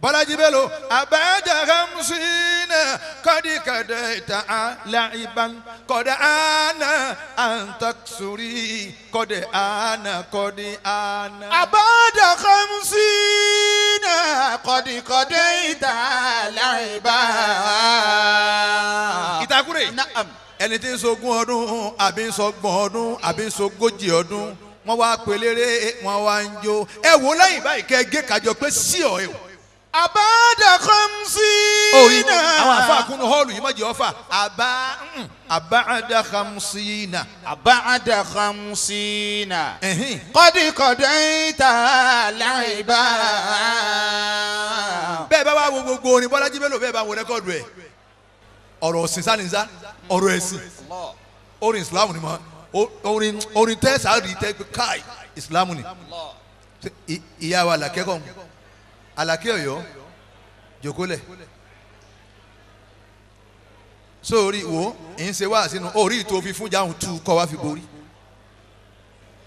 Bọ́lájí Bello àbájá hamsina kọ́dí kàdé ta láìban kọ́dé àná àǹtaksuri kọ́dé àná kọ́dé àná. Àbájá hamsina kọ́dí kọ́dé ta láìban. Ìtakùrẹ̀ ẹni tí ń sogún ọdún àbí ń sọgbọ̀n ọdún àbí ń sogójì ọdún wọ́n wá pelére wọ́n wá ń jó ẹ wò lẹ́yìn báyìí kẹ́ ẹ gé kájọ pé sí ọ̀ ẹ o. Àbádà khamsina. Orí àwọn àfa kunu họ́ọ̀lù yìí má jẹ́ ọ̀fà. Àbáàdà khamsina. Àbáàdà khamsina. Kọ́dí kọ́dí ta láìbá. Bẹ́ẹ̀ bá wá wo gbogbo orin Bọ́lájí Bello bẹ́ẹ̀ bá wo rẹ́kọ̀dù ẹ̀. Ọ̀rọ̀ ọ̀sìn sáníṣá, ọ̀rọ̀ ẹ̀sìn. Orin Ìsìlámù ni mo orin tẹ́sà rí tẹ́ káì Ìsìlámù ni. Ìyá wa làkẹ́kọ̀ọ́ Àlàkẹ́ Ọ̀yọ́ jòkólẹ̀ sórí wo ń ṣe wá sínú orí tó fi fún jáhùn tú kọ́ wá fi borí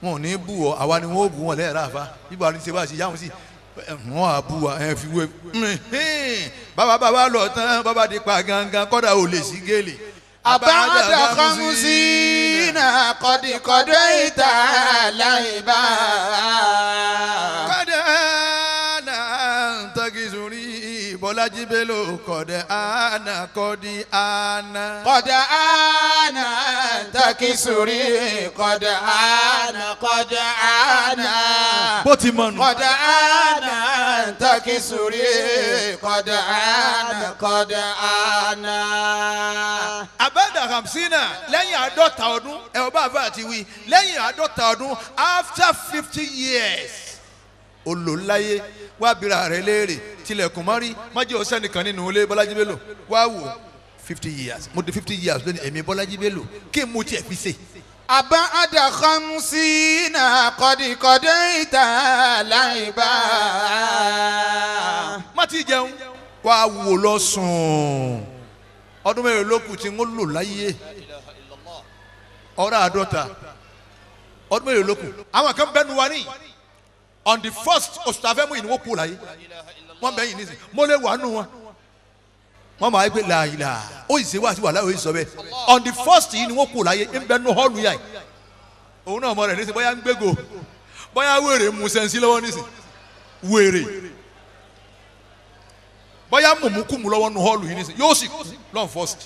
wọn ò ní bú ọ àwa ni wọn ò bú wọn lẹ́yìn ráfa bíbọ̀ àti ṣe wá sí jáhùn sí wọn à bú wa ẹ fi wé bàbá bàbá lọ tán bàbá di pa gangan kọ́dà ò lè sí gèlè. Àbáàdà khamsina kọ́dí kọ́dí ìta láìbá. Kọ́dà. Bọ́lájí Bello kọ̀dẹ̀ àná kọ́dí àná. Kọ̀dẹ̀ àná takisuri kọ̀dẹ̀ àná kọ̀dẹ̀ àná. Bó ti mọ̀ nù. Kọ̀dẹ̀ àná takisuri kọ̀dẹ̀ àná kọ̀dẹ̀ àná. Àbádà Hamsina lẹ́yìn 50 ọdún ẹ̀ ọba àbá àti wí lẹ́yìn 50 ọdún after 50 years olóláyé wá bira rẹ léèrè tilẹ̀kùn mọ́rí májè ọ̀sẹ̀ nìkan nínú ilé Bọ́lájí Bello wá wò 50 years mo di 50 years lónìí èmi Bọ́lájí Bello kí n mú tiẹ̀ fi ṣe. Àbáàdà khamsina kọ́dí kọ́dí ìta láìbá. Má ti jẹun wá wò lọ sùn ọdún mẹ́rin ló kù tí ń lò láyé ọ̀rọ̀ 50 ọdún mẹ́rin ló kù àwọn kan bẹ́nu wa ní. On the first oṣù tàfẹ́ mú ìnáwó kú láyé wọ́n bẹ̀ yìí nísìnyí mo lè wà nù wọn. Wọ́n máa gbé làyìlà ó sì ṣe wá sí wàhálà ó sì sọ bẹ́ẹ̀ on the first yìí ni wọ́n kú láyé ń bẹ nù họ́ọ̀lù yà yìí. Òun náà mọ rẹ̀ nísìnyí bóyá ń gbégo bóyá wèrè mú sẹ́ńsì lọ́wọ́ nísìnyí wèrè bóyá mùmúkùmù lọ́wọ́ nù họ́ọ̀lù yìí nísìnyí yóò sì kú lọ́n first.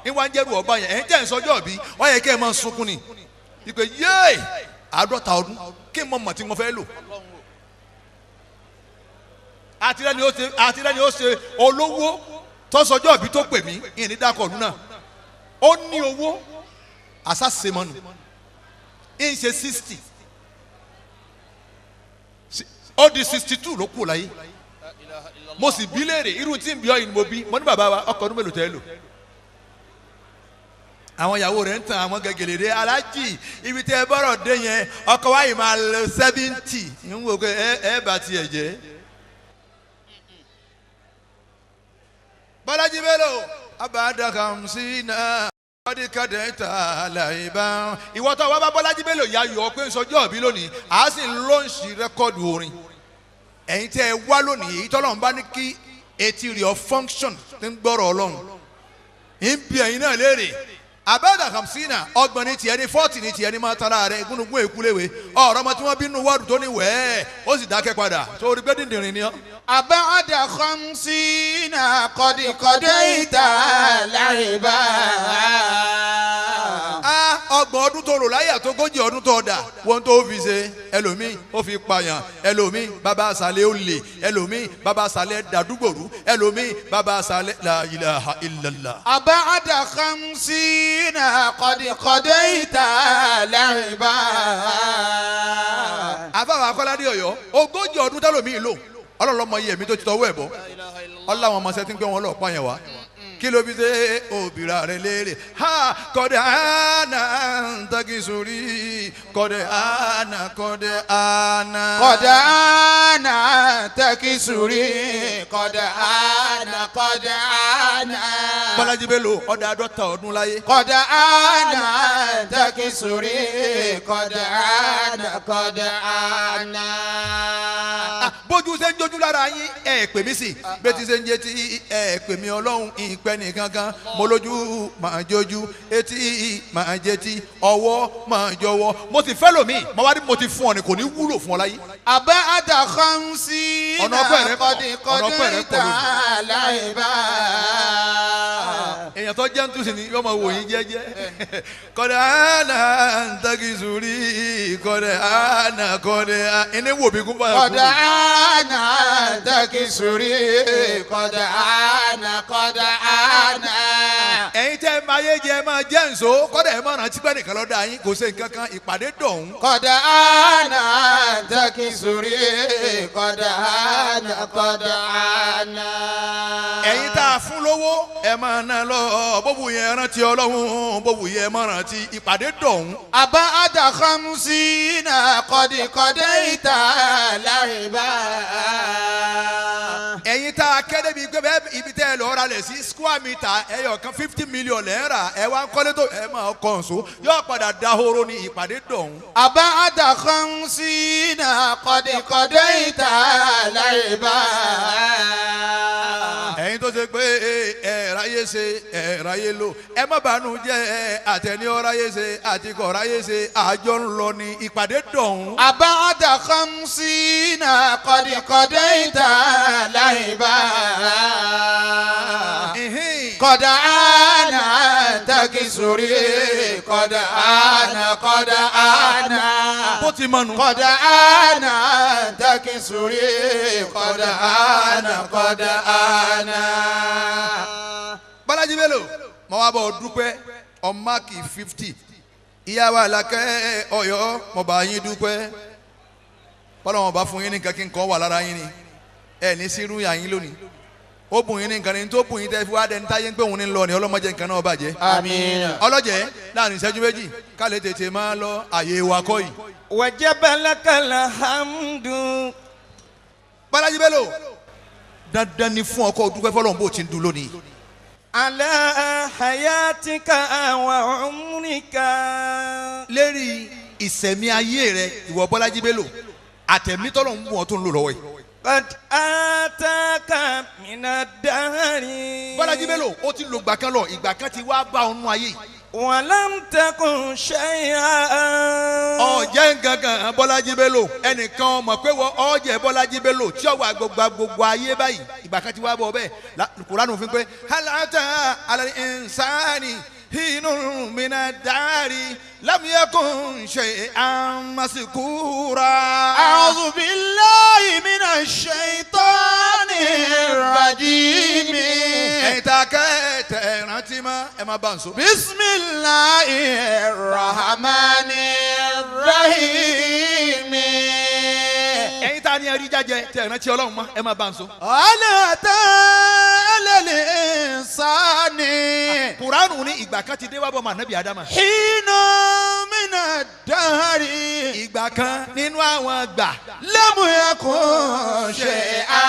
Ìwà ń jẹ́rù ọba yẹn ẹ̀ ń jẹ́ ìsọjọ́ bí ó yẹ kẹ́ ẹ máa sunkún ni ìpè yéè 50 ọdún kí n mọ̀ mọ̀ tí mo fẹ́ lò. Àtìlẹ́ni ó ṣe olówó tọ́sọjọ́ ìbí tó pè mí ìyẹn ní dákọ̀ ọdún náà ó ní owó àṣàṣemọ́nù ń ṣe 60 ó di 62 ló kù láyé mo sì bí léèrè irú tí ń bí ọ yìí ni mo bí mo ní bàbá wa ọkọ̀ ọdún mélòó tẹ́ lò àwọn ìyàwó rẹ̀ ń tan àwọn gẹ́gẹ́lẹ́ dé alájì ibi tẹ́ ẹ bọ́rọ̀ dé yẹn ọkọ̀ wa yìí máa lọ 70 ń wò pé ẹ bá tiẹ̀ jẹ́. Bọ́lájí Bello àbádà khamsina kọ́dí kọ́dẹ̀ ta láìbá. Ìwọ tó wá bá Bọ́lájí Bello ya yọ pé sọjọ́ òbí lónìí à á sì ń lọ́ọ̀ṣì rẹ́kọ̀dù orin. Ẹ̀yin tẹ́ ẹ wá lónìí èyí tọ́lọ́run bá ní kí etí rẹ̀ ọ function ti ń gbọ́rọ̀ Ọlọ́run. Ń bi ẹ̀yin náà léèrè. Àbádà khamsina 30 ní tiẹ̀ ní 40 ní tiẹ̀ ní máa tara rẹ̀ gúnugún èkúléwé ọ̀rọ̀ ọmọ tí wọ́n bínú wọ́ọ̀dù tó ní wẹ́ẹ́ ó sì dákẹ́ padà sórí pé dìndìnrín ni ọ́. Àbáàdà khamsina kọ́dí kọ́dí ìta láìbá. 30 ọdún tó rò láyà tó 40 ọdún tó dà wọ́n tó fi ṣe ẹlòmíì ó fi pààyàn ẹlòmíì bàbá àṣàlẹ̀ ó lè ẹlòmíì bàbá àṣàlẹ̀ dàdúgbòrú ẹlòmíì bàbá àṣàlẹ̀ la ilaha illallah. Àbáàdà khamsina kọ́dí kọ́dí ìta láìbá. Àfàwọ̀ Akọ́ládé Ọ̀yọ́ 40 ọdún tẹ́lòmíì lò ọlọ́lọ́mọ iye mi tó ti tọwọ́ ẹ̀ bọ́ ọláwọn ọmọ sẹ́tí ń pẹ́ wọn lọ́ọ̀ pààyàn wá kí ló fi ṣe òbíra rẹ léèrè ha kọ́dẹ̀ àná ń sórí kọ́dẹ̀ àná kọ́dẹ̀ àná. Kọ́dẹ̀ àná tẹ́kí sórí kọ́dẹ̀ àná kọ́dẹ̀ àná. Bọ́lájí Bello ọ̀dà 50 ọdún láyé. Kọ́dẹ̀ àná tẹ́kí sórí kọ́dẹ̀ àná kọ́dẹ̀ àná. Bójú ṣe. ṣe ń jójú lára yín ẹ pè mí sí, bẹ́ẹ̀ ti ṣe ń jẹ́ tí ẹ pè mí ọlọ́run ìpẹ́ nìkankan. Mo lójú màá jójú, etí màá jẹtí, ọwọ́ màá jọwọ́. Mo ti fẹ́ lòmíì, mo wá ní mo ti fún ọ ni kò ní wúlò fún ọ láyé. أبعد 50 Ọ̀nà ọpẹ́ rẹ pọ̀, قد ọ̀nà ọpẹ́ rẹ قضيت pọ̀ lónìí. عليها. Èèyàn tó jẹ́ ń túnṣe ni yóò máa wò yín jẹ́jẹ́. Kọ́dẹ̀ àná ń tẹ́kì sórí, kọ́dẹ̀ àná, kọ́dẹ̀ àná ẹni wò mí kún báyà قد kú. آن تكسري قد آن قد آن. Ẹ̀yin tẹ́ ẹ máa yé jẹ, ẹ máa jẹ́ ǹso, kọ́dẹ̀ ẹ máa rántí pé nìkan lọ́dọ̀ yín kò ṣe nǹkan kan, ìpàdé dọ̀hún. قد آن تكسري قد آن قد آن. Ẹ̀yin tá a fún lówó, ẹ máa ná lọ, bóbú yẹn rántí ọlọ́run, bóbú yẹn máa rántí ìpàdé dọ̀hún. أبعد 50 قد قضيت لعبا. Ẹ̀yin tá a kẹ́ débi pé bẹ́ẹ̀ ibi tẹ́ ẹ lọ́ọ́ ra lẹ̀ sí square meter ẹyọ kan 50 million lẹ́ ń rà, ẹ wá ń kọ́lé tó ẹ máa kọ́ ǹso, yóò padà dahoro ní ìpàdé dọ̀hún. أبعد 50 قد قضيت لعبا. Ẹ̀yin tó ṣe pé ẹ ráyé ṣe, ẹ ráyé lò, ẹ má bànú jẹ́, àtẹni ọ ráyé ṣe àti kọ̀ ráyé ṣe, àjọ ń lọ ní ìpàdé dọ̀hún. أبعد 50 قد قضيت لعبا. Ìhín. قد آن تكسري قد آن قد آن. Bó ti mọnu. قد آن تكسري قد آن قد آن. Bọ́lájí Bello, mo wá bọ̀ dúpẹ́ ọmáàkì 50. Ìyá wa Àlàkẹ́ Ọ̀yọ́, mo bá yín dúpẹ́. Bọ́lá wọn bá fún yín ní nǹkan kí nǹkan wà lára yín ni ẹ ní sírú yà yín lónìí. Ó bùn yín ní nǹkan ní tó bùn yín tẹ́ fi wá dẹni táyé ń pé òun ní lọ ní ọlọ́mọdé, nǹkan náà bàjẹ́. آمين. Ọlọ́jẹ́ láàrin ìṣẹ́jú 2 ká lè tètè máa lọ àyè wa kọ́ yìí. وجب لك الحمد. Bọ́lájí Bello, dandan ni fún ọkọ dúpẹ́ fọlọ́run bó ti ń dun lónìí. على حياتك وعمرك. Lérí ìsẹ̀mí ayé rẹ, ìwọ Bọ́lájí Bello, àtẹ̀mí tọ́lọ̀ ń bù ọ́ tó ń lò lọ́wọ́ yìí. قد آتاك من الدهر. Bọ́lájí Bello, ó ti lo ìgbà kan lọ, ìgbà kan ti wá bá ọnú ayé yìí. ولم تكن شيئا. Ọ̀jẹ̀ nǹkankan Bọ́lájí Bello, ẹnìkan mọ̀ pé wọ́n ọ̀jẹ̀ Bọ́lájí Bello tí ọ̀wà gbogbo gbogbo ayé báyìí, ìgbà kan ti wá bọ̀ bẹ́ẹ̀. Kuranu fi pé هل أتى على الإنسان حين من الدهر لم يكن شيئا مذكورا. أعوذ بالله من الشيطان الرجيم. Ẹ̀yin tá a kẹ́ tẹ̀ rántí mọ́, ẹ má bá ń so. بسم الله الرحمن الرحيم. Ẹ̀yin tá a ní ẹrí jájẹ tẹ̀ rántí ọlọ́run mọ́, ẹ má bá ń so. هل أتى على الإنسان Kuranu ní ìgbà kan ti dé wá bọ́ ọmọ ànábì Adama. حين من الدهر Ìgbà kan nínú àwọn gbà. لم يكن شيئا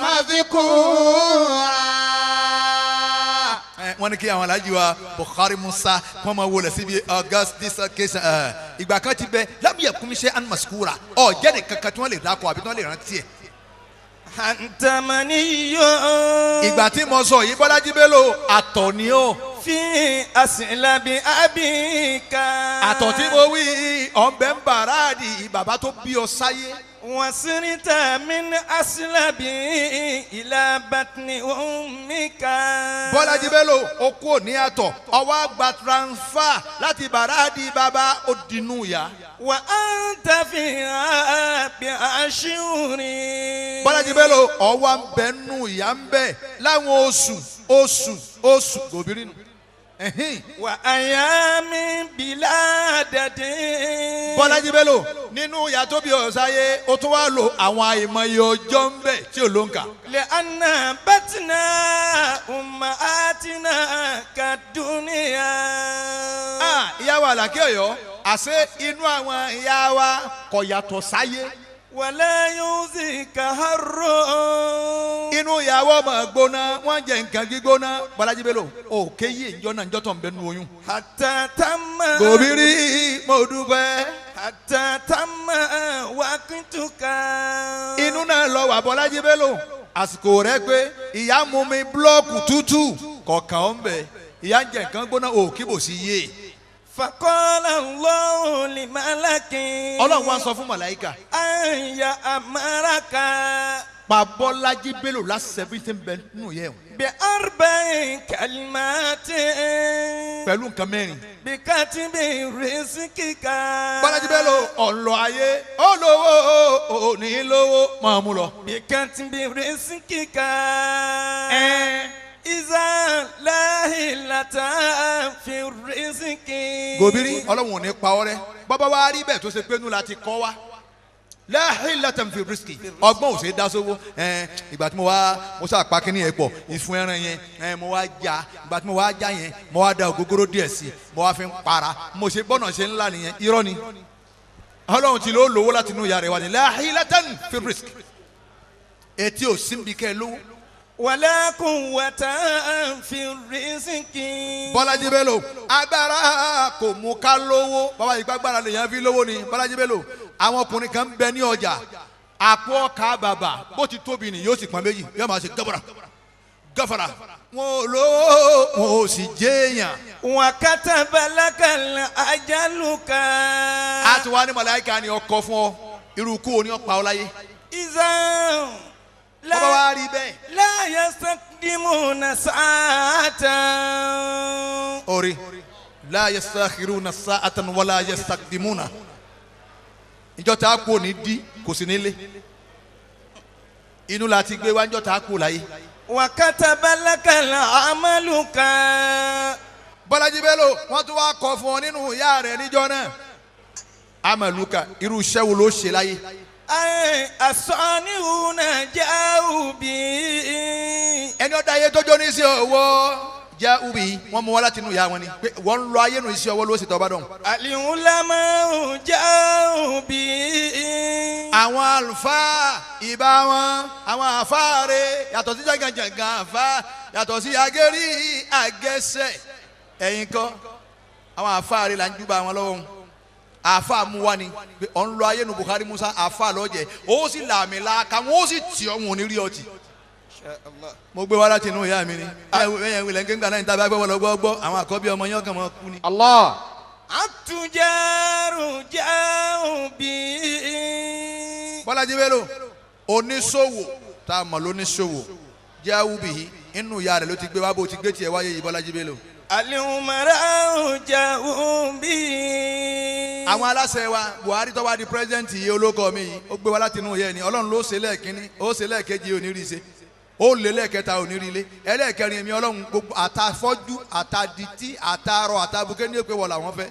مذكورا. Ẹ, wọ́n ní kí àwọn alájí wa Bukhari Musa kí wọ́n máa wọlé síbi August this occasion. Ẹ, ìgbà kan ti bẹ لم يكن شيئا مذكورا, ọ̀ jẹ́ nìkan kan tí wọ́n lè dákọ̀ àbí tí wọ́n lè rántí ẹ̀. أنت مني. Ìgbà tí mo sọ yìí, Bọ́lájí Bello, àtọ̀ ni ó. في أسلب أبيك. Àtọ̀ tí mo wí, ọ̀nbẹ ń bàràdì bàbá tó bí ọ sáyé. وصرت من أسلبي إلى بطن أمك. Bọ́lájí Bello, ó kú ní àtọ̀, ọwọ́ àgbà transfer láti bàràdì bàbá, ó dinú ya. وأنت فيها بأشهر. Bọ́lájí Bello, ọwọ́ ń bẹ nù ìyá ń bẹ láwọn oṣù oṣù oṣù gòbìrì nù. Ẹ̀hìn. وأيام بلا عدد. Bọ́lájí Bello, nínú ìyá tó bí ọ̀sáyé, ó tún wá lo àwọn àìmọye ọjọ́ ń bẹ tí ò ló ń kà. لأن بطن أمهاتنا كالدنيا. Ah, ìyá wa Àlàkẹ́ Ọ̀yọ́, àṣé inú àwọn ìyá wa kò yàtọ̀ sáyé. ولا يؤذيك حر. Inú ìyàwó ọmọ gbóná, wọ́n jẹ nǹkan gbígbóná. Bọ́lájí Bello, òkè yìí ìjọ náà ìjọ tó ń bẹ nínú oyún. حتى تم Gòbírí, mo dúpẹ́. حتى تم. وقتك Inú náà lọ wà Bọ́lájí Bello àsìkò rẹ pé ìyá mú mi búlọ́ọ̀kù tútù kọ̀ọ̀kan ó ń bẹ̀ ìyá ń jẹ nǹkan gbóná òkìbò sí yé. فقال الله لملك Ọlọ́run wá sọ fún màláìka أن يأمرك pa Bọ́lájí Bello lásìsẹ́ bí ti ń bẹ nínú yẹ o. بأربع كلمات Pẹ̀lú nǹkan mẹ́rin. بكتب رزقك Bọ́lájí Bello ọ̀nlọ ayé olówó òní lówó máa mú lọ. بكتب رزقك إذا لا هلة في الرزق Gòbírí Ọlọ́run ò ní pa ọ́ rẹ́ bọ́bá wa rí bẹ́ẹ̀ tó ṣe pé nú la ti kọ́ wa láhìlátàn fi rìsíkì ọgbọ́n ò ṣe é dá sówó. Ìgbà tí mo wá mo sá pa kínní yẹn pọ̀ ìfun ẹran yẹn, mo wá já ìgbà tí mo wá já yẹn mo wá da ògógóró díẹ̀ sí i mo wá fi ń para mo ṣe bọ́nà ṣe ńlá nìyẹn. Irọ́ ni Ọlọ́run ti ló lówó láti inú ìyá rẹ̀ wá ní láhìlátàn fi rìsíkì etí ò síbi kẹ́ ẹ lówó. ولا قوة في الرزق Bọ́lájí Bello agbára kò mú ká lówó bàbá yìí gbàgbára lèèyàn fi lówó ni. Bọ́lájí Bello àwọn ọkùnrin kan ń bẹ ní ọjà àpò ọkà bàbà bó ti tóbi ni yóò sì pọn méjì yóò máa ṣe gàfàrà gàfàrà wọn ò lówó wọn ò sì jéèyàn. وكتب لك أجلك A ti wá ní màláíkà ni ọkọ fún ọ irú kú o ní ọ̀pá ọ láyé. إذا Bàbá لا wa rí bẹ́ẹ̀. لا يستقدمون ساعة Orí la yastakhiruna sa'atan wala yastaqdimuna ìjọ tá a kú òní dí kò sí nílé inú la ti gbé wá ìjọ tá a kú láyé. وكتب لك عملك Bọ́lájí Bello wọ́n tún wá kọ fún ọ nínú ìyá rẹ̀ níjọ́ náà amaluka irú iṣẹ́ wo ló ṣe láyé. أي الصانعون جاءوا به Ẹni ọ̀dà ayé tọ́jọ́ ní sí ọwọ́ jẹ́ ubi wọ́n mú wá láti inú ìyá wọn ni pé wọ́n ń lọ ayé nù iṣẹ́ ọwọ́ ló sì tọ́ bá dùn. العلماء جاءوا به Àwọn àlùfáà ìbá wọn àwọn àfáàrẹ yàtọ̀ sí jàgàjàgà àfáà yàtọ̀ sí agérí àgẹsẹ̀ ẹ̀yìn kọ́ àwọn àfáàrẹ là ń júbà wọn lọ́wọ́ wọn àfáà mú wa ni pé ọ̀ ń lọ ayé nu Buhari Musa àfáà lọ́jẹ̀ ó sì làmì làákà wọn ó sì tì ọ́ wọn ò ní rí ọtí. Mo gbé wá láti inú ìyá mi ni ẹ̀yìn ìwé lẹ́ńgẹ́ngbà náà ní tábà gbọ́ lọ gbọ́ àwọn àkọ́bí ọmọ yẹn kàn máa kú ni. Allah. التجار جاءوا به Bọ́lájí Bello oníṣòwò tá a mọ̀ lóníṣòwò jẹ́ awúbìhí inú ìyá rẹ̀ ló ti gbé wá bó ti gbé tiẹ̀ wáyé yìí Bọ́lájí Bello. الأمراء جاءوا به Àwọn aláṣẹ wa Buhari tó wá di pírẹsidẹ́ǹtì yìí olóko mi yìí ó gbé wá láti inú ìyá ẹ̀ ni Ọlọ́run ló ṣe lẹ́ẹ̀kínní ó ṣe lẹ́ẹ̀kejì ò ní rí ṣe ó lé lẹ́ẹ̀kẹta ò ní rí lé ẹlẹ́ẹ̀kẹrin èmi Ọlọ́run gbogbo àtàfọ́jú àtàdìtì àtàrọ àtàbùkẹ́ ní èpè wọ̀ làwọn fẹ́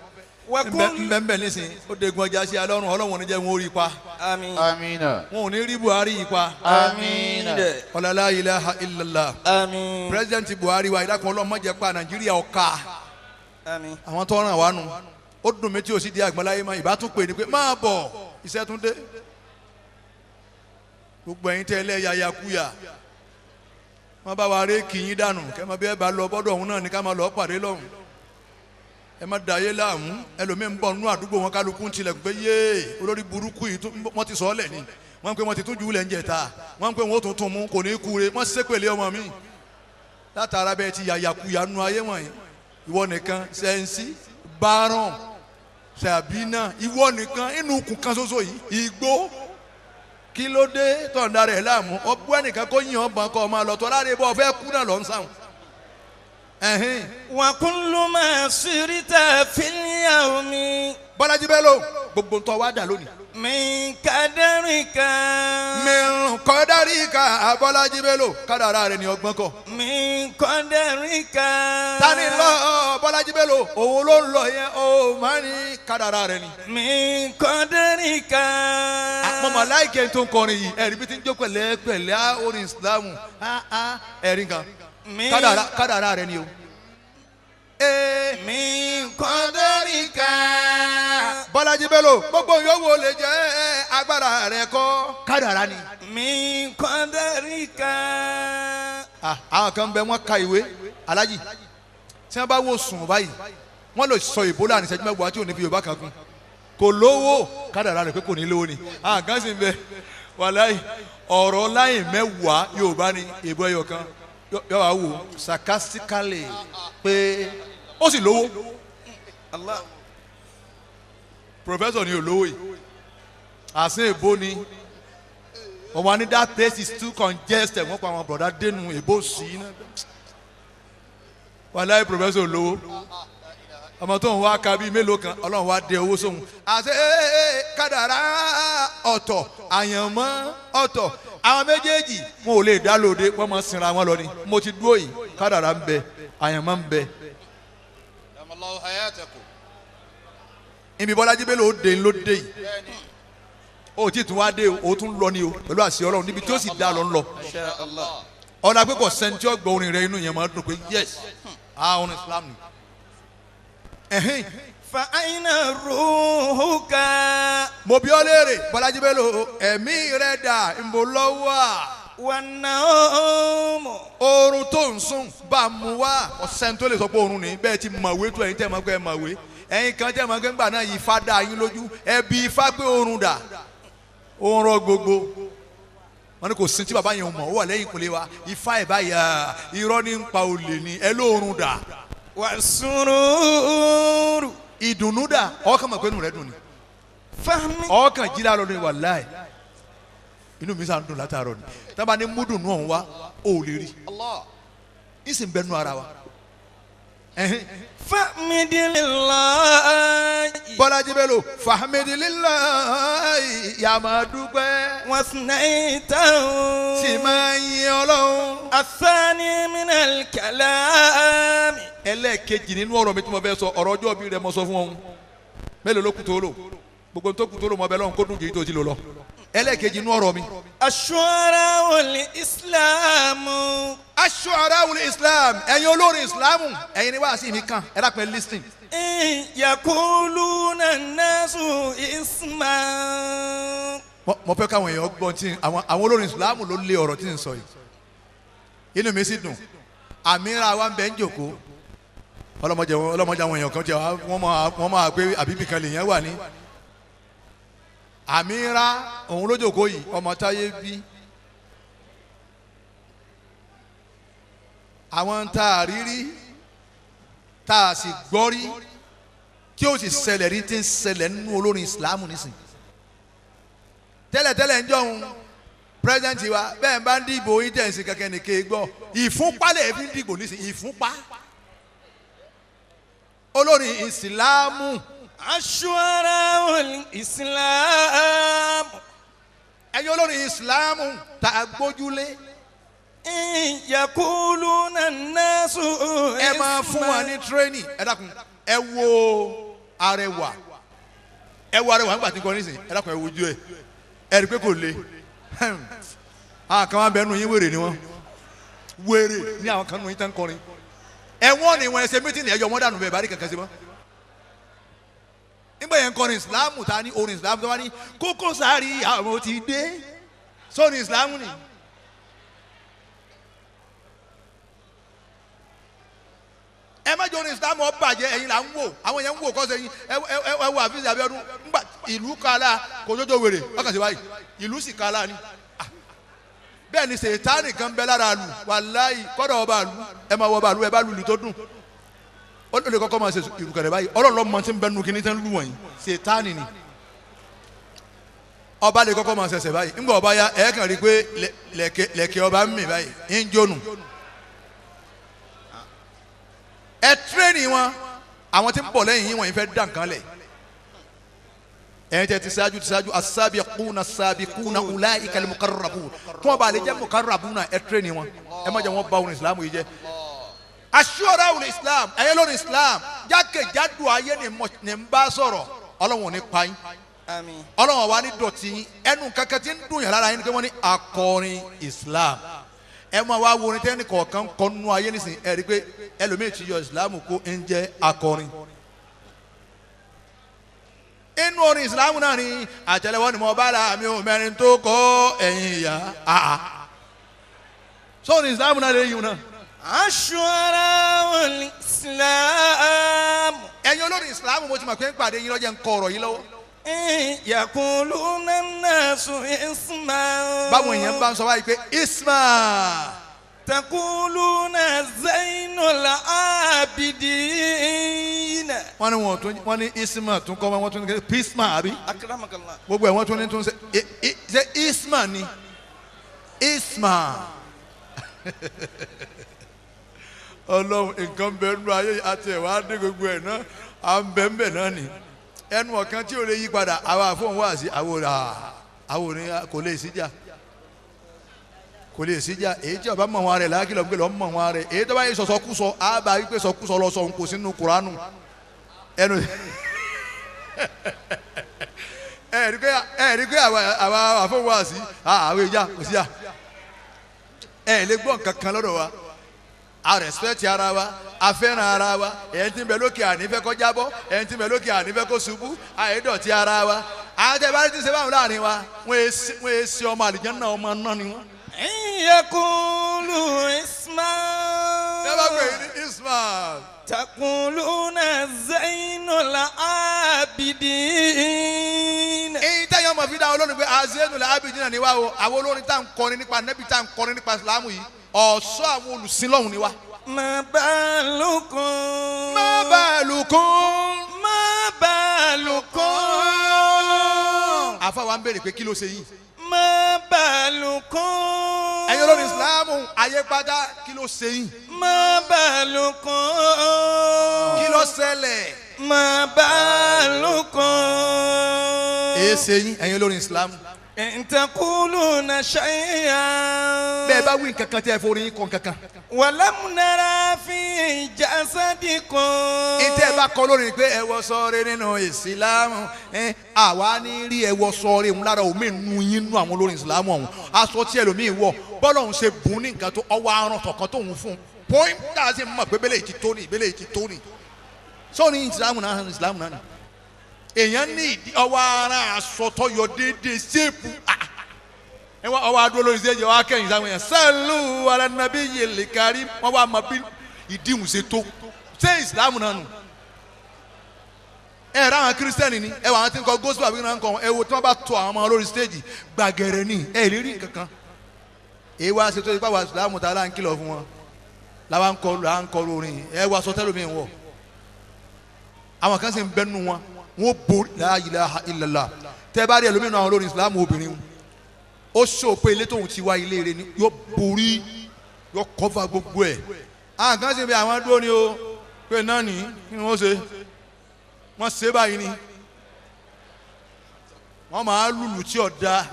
وكل nbẹ̀nbẹ̀ nísìnyí ó degun ọjà sí alọ́run Ọlọ́run ò ní jẹ́ wọn ó rí pa آمين Amina. wọn ò ní rí Buhari yìí pa Amina. ọ̀làlá ilaha illallah. آمين President Buhari wa ìdákan ọlọ́mọ jẹ́ pa Nàìjíríà ọ̀ka آمين àwọn tó ràn wá nu ó dùn mí tí o sì di àgbọ̀nláyé mọ́ ìbá tún pè ní pé máa bọ̀ iṣẹ́ tún dé gbogbo ẹ̀yin tẹ́ ẹlẹ́yàyàkúyà wọ́n bá wa ré kìyín dànù kẹ́ mọ bí ẹ bá lọ bọ́dọ̀ ọ̀hún náà ní ká máa lọ pàdé lọ́hùn ẹ má dàyé láàmú ẹlòmíín ń bọ̀ nínú àdúgbò wọn kálukú ń tilẹ̀kùn pé yéé olórí burúkú yìí wọ́n ti sọ ọ́ lẹ̀ ni wọ́n ń pè wọ́n ti tún jù ú lẹ̀ ń jẹ̀ta wọ́n ń pè wọ́n ó tún tún mú kò ní í kúre wọ́n ṣépèlé ọmọ mi látara bẹ́ẹ̀ ti yàyàkuyà nu ayé wọ̀nyí ìwọ nìkan sẹ́ńsì bárọ̀n sàbínà ìwọ nìkan inú ikùn kan ṣoṣo yìí igbó kí ló dé tọ̀ǹda rẹ̀ láàmú ọgbọ́n ẹnìkan kó yìn ọ́ bàn kọ́ ọ máa lọ tọ́lá rẹ̀ bọ́ ọ fẹ́ kú náà lọ́ ń sáwọn. Ẹ̀hìn. وكل ما صرت في اليوم Bọ́lájí Bello gbogbo ń tọ́ wá dà lónìí. من قدرك Mìíràn kọ́dárì ká Bọ́lájí Bello kádàrá rẹ̀ ní ọgbọ́n kọ. من قدرك Tani lọ Bọ́lájí Bello òun ló ń lọ yẹn ó máa ní kádàrá rẹ̀ ni. من قدرك Mọ̀mọ́ láìkẹ́ tó ń kọrin yìí ẹ̀rí bí ti ń jó pẹ̀lẹ́pẹ̀lẹ́ á orin Ìsìlámù á á ẹ̀rí nǹkan من kádàrá rẹ̀ ni o. Ee. من قدرك Bọ́lájí Bello gbogbo yòówó lè jẹ́ agbára rẹ̀ kọ́ kádàrá ni. من قدرك Ah, àwọn kan bẹ wọ́n ka ìwé alájì tí wọ́n bá wo sùn báyìí wọ́n lè sọ ìbò láàrin ìṣẹ́jú mẹ́wàá tí ò ní fi Yorùbá kan kún kò lówó Kádàrá rẹ̀ pé kò ní lówó ni. Àwọn kan sì ń bẹ wàláyé ọ̀rọ̀ láyìn mẹ́wàá Yorùbá ni èbó ẹyọ kan yọ wá wò sarcastically pé ó sì lówó. Allah. Professor ni olówó yìí àsìn èbó ni ọmọ ní that place is too congested wọ́n pa àwọn bọ̀dá dénú èbó sí i náà wàláyé professor olówó ọmọ tó ń wá ka bíi mélòó kan Ọlọ́run wá dé owó sóhun àti kádàrá ọ̀tọ̀ àyànmọ́ ọ̀tọ̀ àwọn méjèèjì wọn ò lè dá lóde wọ́n máa sinra wọn lọ ni mo ti dúró yìí kádàrá ń bẹ àyànmọ́ ń bẹ. Ibi Bọ́lájí Bello ó dé ló dé yìí o ti tún wá dé o o tún lọ ni o pẹ̀lú àṣẹ Ọlọ́run níbi tí ó sì dá lọ ń lọ. Ọ̀nà pé kò sẹ́ni tí ó gbọ́ orin rẹ inú yẹn máa dùn pé yes ah orin Islam ni. Fa aina ruhuka. Mo bi ọ́ léèrè Bọ́lájí Bello ẹ̀mí rẹ̀ dà nbọ lọ́wọ́ à. Wan-nawm. Oorun tó ń sùn bá a mú wá ọ̀sẹ̀ tó lè sọ pé oorun ni bẹ́ẹ̀ ti mọ̀wé tó ẹ̀yin tẹ́ mọ̀ pé ẹ mọ̀wé ẹ̀yin kan tẹ́ mọ̀ pé ńgbà náà ifá dá yín lójú ẹbí ifá pé oorun dà oorun rọ gbogbo wọn ni kò sí tí bàbá yẹn mọ̀ ó wà lẹ́yìn ìkúlé wa ifá ẹ̀ báyà irọ́ ní ń pa olè ni ẹ lóorun dà. Wa-surur. Ìdùnnú dà ọkàn mọ̀ pé inú rẹ̀ dùn ni Fahmi. ọkàn jí láàárọ̀ ni wàláì inú mi sàn dùn látàárọ̀ ni tábà ní múdùnú ọ̀hún wa ó lè rí ìsìn bẹ́ẹ̀ nú ara wa. Fahmidillahi. Bọ́lájí Bello fahmidillahi yà máa dúpẹ́. Wasnaitahu. Sì máa yin Ọlọ́run. Athani minal kalami. Ẹlẹ́ẹ̀kejì nínú ọ̀rọ̀ mi tí mo fẹ́ sọ ọ̀rọ̀ ọjọ́ bí rẹ̀ mo sọ fún ọ̀hún mélòó ló kù tó lò gbogbo tó kù tó lò mọ́ bẹ́ẹ̀ lọ́hùn kó dùn jù yìí tó ti lò lọ. Ẹlẹ́ẹ̀kejì nínú ọ̀rọ̀ mi. Ash-shu'ara'ul Islam. Ash-shu'ara'ul Islam ẹ̀yin olórin Islam ẹ̀yin ni wàá sí mi kan ẹ dákun ẹ lísìn. Yaquluna an-nasu isman. Mo fẹ́ káwọn èèyàn gbọ́n tí àwọn olórin Islam ló lé ọ̀rọ̀ tí ń sọ yìí inú mi sì dùn àmìra wa ń bẹ ń jòkó ọlọ́mọdé àwọn èèyàn kan jẹ́ wọ́n máa pé àbíbí kan lèèyàn wà ní. Àmìra òun ló jòkó yìí ọmọ táyé bí àwọn tá a rí rí tá a sì gbọ́ rí tí ó sì ṣẹlẹ̀ rí tí ń ṣẹlẹ̀ nínú olórin Islam nísìnyí tẹ́lẹ̀tẹ́lẹ̀ ń jọ̀hún pírẹsidẹ́ǹtì wa bẹ́ẹ̀ bá ń dìbò yín tẹ̀sí kankan nìke gbọ́ ìfúnpá lè fi ń dìbò nísìnyí ìfúnpá olórin ìsìlámù. Ash-shu'ara'ul Islam. Ẹ̀yin olórin ìsìlámù tá a gbójúlé. Yaquluna an-nasu. Ẹ máa fún wa ní tírénì ẹ dákun ẹ wo Arẹwà ẹ wo Arẹwà nígbà tí n kọ nísìnyí ẹ dákun ẹ wojú ẹ ẹ rí i pé kò le àwọn kan máa bẹ nu yín wèrè ni wọn wèrè ní àwọn kan nu yín tán kọrin ẹ wọ́n ni wọn ẹ ṣe mítìnì ẹ yọ wọn dànù bẹ́ẹ̀ bá rí kankan sí mọ́ nígbà yẹn kọrin ìsìlámù ta ni orin ìsìlámù tó wá ní Koko Zaria àwọn ti dé sórin ìsìlámù ni. Ẹ má jẹ́ orin ìsìlámù ó bàjẹ́ ẹ̀yin là ń wò àwọn yẹn ń wò kọ́sẹ̀ yín ẹ ẹ wò àfíìsì Abíọ́dún ńgbà ìlú kala kò jójó wèrè ọkàn sí báyìí ìlú sì kala ni bẹ́ẹ̀ ni sèétánì kan bẹ lára àlù wàláyì kọ́dọ̀ ọba àlù ẹ máa wọ ọba àlù ẹ bá lùlù tó dùn ó lè kọ́kọ́ máa ṣe ìrùkẹ̀rẹ̀ báyìí Ọlọ́run ló mọ tí ń bẹ nu kíní tán lù wọ̀nyí sèétánì ni ọba lè kọ́kọ́ máa ṣẹ̀ṣẹ̀ báyìí ńgbà ọba ya ẹ̀ kàn rí i pé lẹ̀kẹ̀ ọba ń mì báyìí ń jónu ẹ tírénì wọn àwọn tí ń bọ̀ lẹ́yìn yín wọ̀nyí fẹ́ dá nǹkan lẹ̀ ẹ̀yin tẹ́ ti ṣáájú ti ṣáájú asabiquna asabiquna ulaika al-muqarrabun kí wọ́n bá lè jẹ́ muqarrabuna ẹ tírénì wọn ẹ má jẹ́ wọn bá orin islam yìí jẹ́ aṣọ́ra islam ẹ̀yin lórí islam jákèjádò ayé ni ń bá sọ̀rọ̀ Ọlọ́run ò ní pa yín Ọlọ́run wa ní dọ̀tí yín ẹnu kankan tí ń dùn yàrá yín ni pé wọ́n ní akọrin islam ẹ máa wá wo orin tẹ́ni kọ̀ọ̀kan kọ́nú ayé nísìnyí ẹ rí i pé ẹlòmíì ti yọ islam kó ń jẹ́ akọrin inú orin islam náà ni àtẹ́lẹwọ́ ni mo bá la mi ò mẹ́rin tó kọ́ ẹ̀yìn ìyá àá sórin islam náà lè yìí náà. Aṣọ́ra islam. Ẹ̀yin olórin islam mo ti mọ̀ pé ń pàdé yín lọ́jọ́ ń kọ ọ̀rọ̀ yín lọ́wọ́. يقولون الناس اسما. Báwọn èèyàn bá ń sọ wáyé pé isma. تقولون زين العابدين. Wọ́n ní wọ́n tún wọ́n ní isma tún kọ́ wọ́n tún ní pisma àbí. أكرمك الله. Gbogbo ẹ̀ wọ́n tún ní tún ṣe ṣe isma ni isma. Ọlọ́run nǹkan bẹ́ẹ̀ nínú ayé àti ẹ̀wá dé gbogbo ẹ̀ náà à ń bẹ́ẹ̀ bẹ́ẹ̀ náà ni ẹnu ọ̀kan tí ò lè yí padà àwa àfọ̀n wá sí àwọn òní kò lè síjà kò lè síjà èyí tí ọba mọ̀ wọn rẹ̀ lákìlọ̀ gbé lọ́ mọ̀ wọn rẹ̀ èyí tó bá yẹ sọ̀sọ̀ kú sọ àbá wípé sọkúsọ lọ sọ òun kò sínú kuranu ẹnu ẹ rí pé àwa àfọ̀n wá sí àwọn ìjà kò síjà ẹ lè gbọ́ nǹkan kan lọ́dọ̀ wa. A respect ara wa, a fẹ́ràn ara wa, ẹ̀yin tí ń bẹ lókè ànífẹ́ kó jábọ́, ẹ̀yin tí ń bẹ lókè ànífẹ́ kó ṣubú, àìdọ̀tí ara wa. Àwọn tẹ́ bá ti ṣe báwọn láàrin wa, wọ́n yé ṣe ọmọ àlìjánnà ọmọ náà ni wọ́n. Yakulu isma. Ẹ bá pè é ní isma. Takuluna Zainul Abidin. Èyí táyọ̀ ọmọ fi dá olórin pé Zainul Abidin ni wá o, àwọn olórin tá à ń kọrin nípa nẹ́bí tá à ń kọrin nípa Ìsìlámù yìí. Ọ̀ṣọ́ àwọn olùsìnlọ́hùn ni wá. Ma balukum. Ma balukum. Ma balukum. Àfa wa ń béèrè pé kí ló ṣe yìí. Ma balukum. Ẹ̀yin olórin Ìsìlámù ayé pátá kí ló ṣe yìí. Ma balukum. Kí ló ṣẹlẹ̀. Ma balukum. Èé ṣe yín ẹ̀yin olórin Ìsìlámù. In taquluna shay'an. Bẹ́ẹ̀ bá wí nǹkan kan tí ẹ forí yín kọ́ nǹkan kan. Walam nara fi jasadikum. Ìtẹ́ ẹ bá kọ lórí pé ẹ wọ sọ́ọ́rẹ́ nínú Ìsìlámù àwa ní rí ẹ wọ sọ́ọ́rẹ́ òun lára òmíì nu yín nú àwọn olórin Ìsìlámù ọ̀hún. Aṣọ tí ẹlòmíì wọ̀ bọ́lá òun ṣe bùn ní nǹkan tó ọwọ́ aràn tọ̀kan tóun fún un. Pọ́ìn tá a sì mọ̀ pé bẹ́lẹ̀ ti tó ni bẹ́lẹ̀ ti tó ni. Sọ́ọ̀ni Ìsìlámù náà Ìsìlámù náà èèyàn ní ìdí ọwọ́ ara aṣọ tó yọ déédéé ṣéèpù ọwọ́ adúró lórí ṣéèjì ọwọ́ akẹ́yìn sáwọn èèyàn sẹ́ẹ̀lù alẹ́nàbí yèlè kárí wọ́n wá mọ bí ìdíhùn ṣe tó ṣé ìsìlámù náà nù. Ẹ rà àwọn kírísítẹ́nì ni ẹ wà àwọn tí ń kọ gospel àbí náà ń kọ ẹ wo tí wọ́n bá tó àwọn ọmọ lórí stéèjì gbàgẹ̀rẹ̀ ni ẹ lè rí nǹkan kan. Èyí wá ṣe tó ipá wa ìsìlámù tá a lá ń kìlọ̀ fún wọn làwa ń kọ là ń kọ lórin ẹ wá sọ tẹ́lómi wọ̀ àwọn kan sì ń bẹ́nu wọn wọn borí la ilaha illallah tẹ bá rí ẹlòmíràn àwọn olórin Islam obìnrin ó sọ pé ilé tóun ti wá ilé rẹ̀ ni yóò borí yóò kọ́fà gbogbo ẹ̀ àwọn kan sì ń bẹ àwọn dúró ni o pé náà ní kí ni wọ́n ṣe wọ́n ṣe báyìí ni wọ́n máa lùlù tí ọ̀dà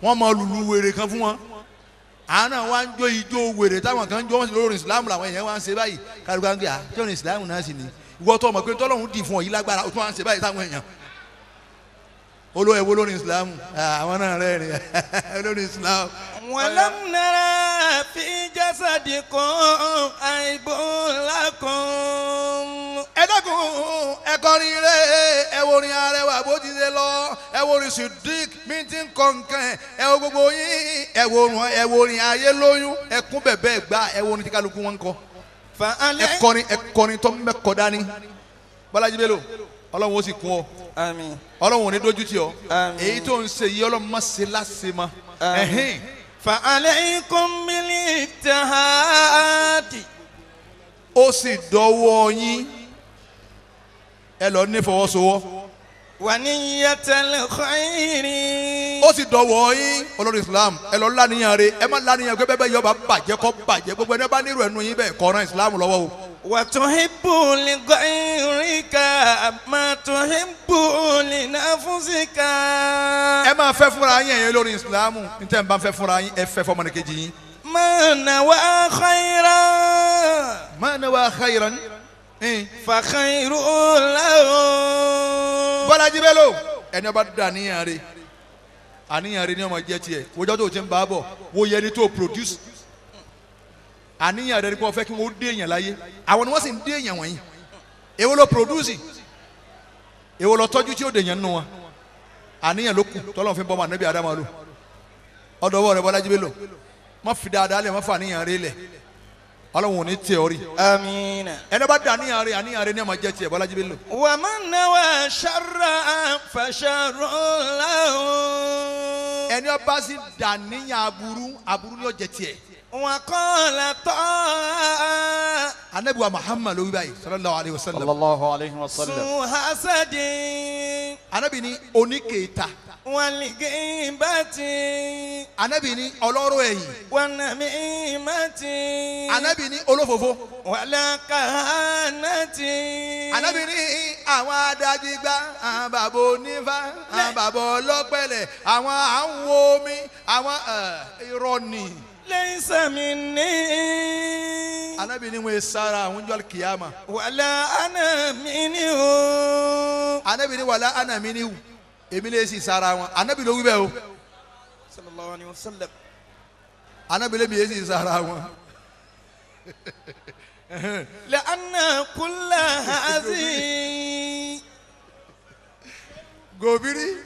wọ́n máa lùlù wèrè kan fún wọn àwọn náà wá ń jó ijó wèrè táwọn kan ń jó wọn sì lórí Islam làwọn èèyàn wá ń ṣe báyìí kálukú à ń gbé à tí òní Islam náà sì ni ìwọ tó mọ̀ pé tọ́lọ́hún dì fún ọ yìí lágbára o tún wá ń ṣe báyìí táwọn èèyàn olóyè wo lórí Islam àwọn náà rẹ̀ rìn lórí Islam. Walam nara fi jasadikum aibun lakum. Ẹ dákun ẹ kọrin rẹ ẹ wo orin Arẹwà bó ti ṣe lọ ẹ wo orin Sidik mi ti ń kọ nǹkan ẹ wo gbogbo yín ẹ wo orin ayé lóyún ẹ kún bẹ̀bẹ̀ gbá ẹ wo orin tí kálukú wọn ń kọ. Ẹkọrin ẹkọrin tó mẹkọ dání Bọ́lájí Bello Ọlọ́run ó sì kún ọ. Àmín. Ọlọ́run ò ní dójú tì ọ́. Àmín. Èyí tó ń ṣe yìí Ọlọ́run má ṣe láṣẹ ma. Àmín. Fa alaykum bil ittihadi. Ó sì dọwọ́ yín ẹ lọ ní fọwọ́sowọ́. Wa niyyatal khayri. Ó sì dọwọ́ yín olórí Islam ẹ lọ lánìyàn rẹ ẹ má lánìyàn pé bẹ́ẹ̀ bẹ́ẹ̀ yọba bàjẹ́ kọ́ bàjẹ́ gbogbo ẹni bá nírò ẹnu yín bẹ́ẹ̀ kọ́ran Islam lọ́wọ́ o. Wa tuhibbu li ghayrika ma tuhibbu li nafsika. Ẹ máa fẹ́ fúnra yín ẹ̀yin olórí Islam ní tẹ́ ń bá fẹ́ fúnra yín ẹ fẹ́ fọmọnìkejì yín. Ma nawa khayran. Ma nawa khayran. Fa khayrun lahu. Bọ́lájí Bello ẹni ọba dá àníyàn rẹ àníyàn rẹ ni ọmọ jẹ tiẹ̀ wọ́jọ́ tó o ti ń bá a bọ̀ wo yẹ ni tó o produce àníyàn rẹ ni kò fẹ́ kí wọ́n dé èèyàn láyé àwọn ni wọ́n sì ń dé èèyàn wọ̀nyí èwo ló produce èwo ló tọ́jú tí ó dé èèyàn nù wọn àníyàn ló kù tọ́lọ́run fi bọ́ ọmọ ànábì Ádámù lò ọ̀dọ̀wọ́ rẹ Bọ́lájí Bello má fi dáadáa lẹ̀ má fa àníyàn rẹ lẹ̀ Ọlọ́run ò ní tiẹ̀ orí. Àmín. Ẹni bá da àníyàn rẹ̀ àníyàn rẹ̀ ní ọmọ jẹ́ tiẹ̀ Bọ́lájí Bello. Wa man nawa sharra fa sharrun lahu. Ẹni ọba sì da àníyàn aburú aburú ní ó jẹ́ tiẹ̀. Wa qala ta'a. Anabi wa Muhammad ló wí báyìí sallallahu alayhi wa sallam. Sallallahu alayhi wa sallam. Su hasadin. Anabi ní oníkèéta. Wal-ghibati. Anabi ní ọlọ́rọ̀ ẹ̀yìn. Wan-namimati. Anabi ní olófòfó. Wala kahanati. Anabi ní àwọn adájígbá, àwọn bàbá onífá, àwọn bàbá ọlọ́pẹ̀lẹ̀, àwọn àwọn omi, àwọn irọ́ ni. Laysa minni. Anabi ní wọ́n sára àwọn jọ́ kìyàmà. Wala ana minhu. Anabi ní wala ana minhu. Èmi lè sì sára wọn. Anabi ló wí bẹ́ẹ̀ o. Sallallahu alayhi wa sallam. Anabi lè mi yé sì sára wọn. La'anna kulla hazi. Gòbírí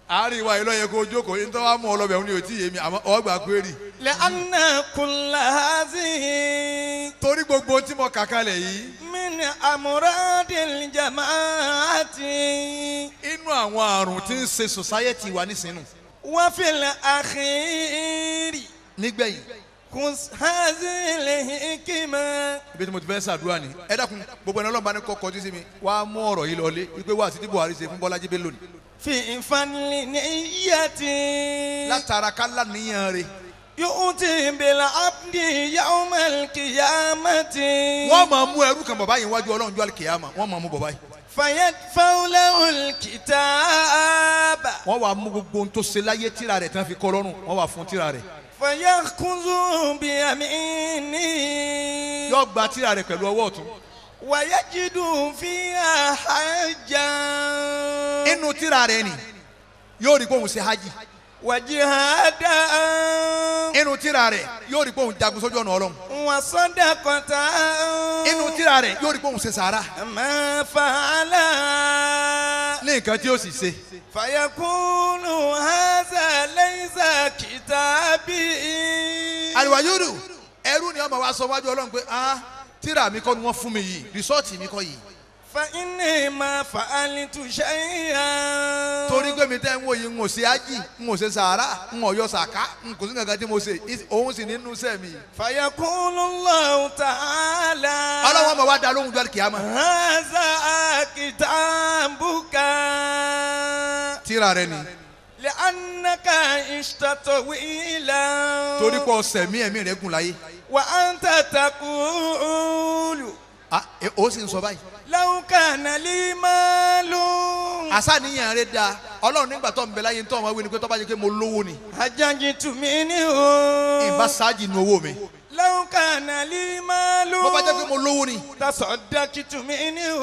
àárín wa ìlọ yẹ kó jókòó ní tó wá mú ọlọ́bẹ̀ òun ni ò tí yé mi àmọ́ ọgbà kwérì. La'anna kulla hazi. Torí gbogbo tí mo kà kalẹ̀ yìí. Min amradil jama'ati. Inú àwọn àrùn tí ń ṣe society wa nísìnyí. Wa fil akhiri. Nígbẹ̀yìn. Khuz hazil hikima. Ibi tí mo ti fẹ́ ṣàdúrà ni. Ẹ dákun gbogbo ẹni Ọlọ́run bá ní kọ́ kọjú sí mi. Wàá mú ọ̀rọ̀ yìí lọlé wípé wá sí tí Buhari ṣe fún Bọ́lájí Bello ni. Fi fanli niyyati. Látara kálá níyàn rẹ̀. Yu'ti bil abdi yawmal qiyamati. Wọ́n máa mú ẹrú kan bàbá yìí wájú Ọlọ́run jọ́ àlùkìyàmà wọ́n máa mú bàbá yìí. Fayadfa'u lahul kitab. Wọ́n wàá mú gbogbo ohun tó ṣe láyé tíra rẹ̀ tán fi kọ́ lọ́rùn wọ́n wàá fún tíra rẹ̀. Fayakhudhu biyaminihi. Yóò gba tíra rẹ̀ pẹ̀lú ọwọ́ ọ̀tún. Wayajidu fiha hajjan. Inú tíra rẹ̀ ni yóò rí pé òun ṣe hajj. Wajihada. Inú tíra rẹ̀ yóò rí pé òun jagun sójú ọ̀nà Ọlọ́run. Wa sadaqatan. Inú tíra rẹ̀ yóò rí pé òun ṣe sàárà. Ma fa'ala. Ní nǹkan tí ó sì ṣe. Fayaqulu hadha laysa kitabi. Àlùwàyúrù ẹrú ni ọmọ wa sọ wájú Ọlọ́run pé ah tíra mi kọ́ ni wọ́n fún mi yìí rìsọ́ọ̀tì mi kọ́ yìí. Fa inni ma fa'altu shay'an. Torí pé mi tẹ́ ń wò yìí ń ò ṣe ájì ń ò ṣe sàárà ń ò yọ sàká ń kò sí nǹkan tí mo ṣe òun sì nínú sẹ́ mi. Fayaqulu Allahu ta'ala. Ọlọ́wọ́n ọmọ wa da lóhùn jọ́ kìámà. Hadha kitabuka. Tíra rẹ ni. Li'annaka ishta tawilan. Torí pé ọ̀sẹ̀ mi ẹ̀mí rẹ̀ gùn láyé. Wa anta taqulu. Ah, ó sì ń sọ báyìí. Law kana li malun. Àṣà níyàn rẹ̀ da Ọlọ́run nígbà tó ń bẹ láyé tó ọmọ wí ni pé tó bá jẹ́ pé mo lówó ni. Hajjajtu minhu. Ìbá ṣáàjì nu owó mi. Law kana li malun. Bó bá jẹ́ pé mo lówó ni. Tasaddaqtu minhu.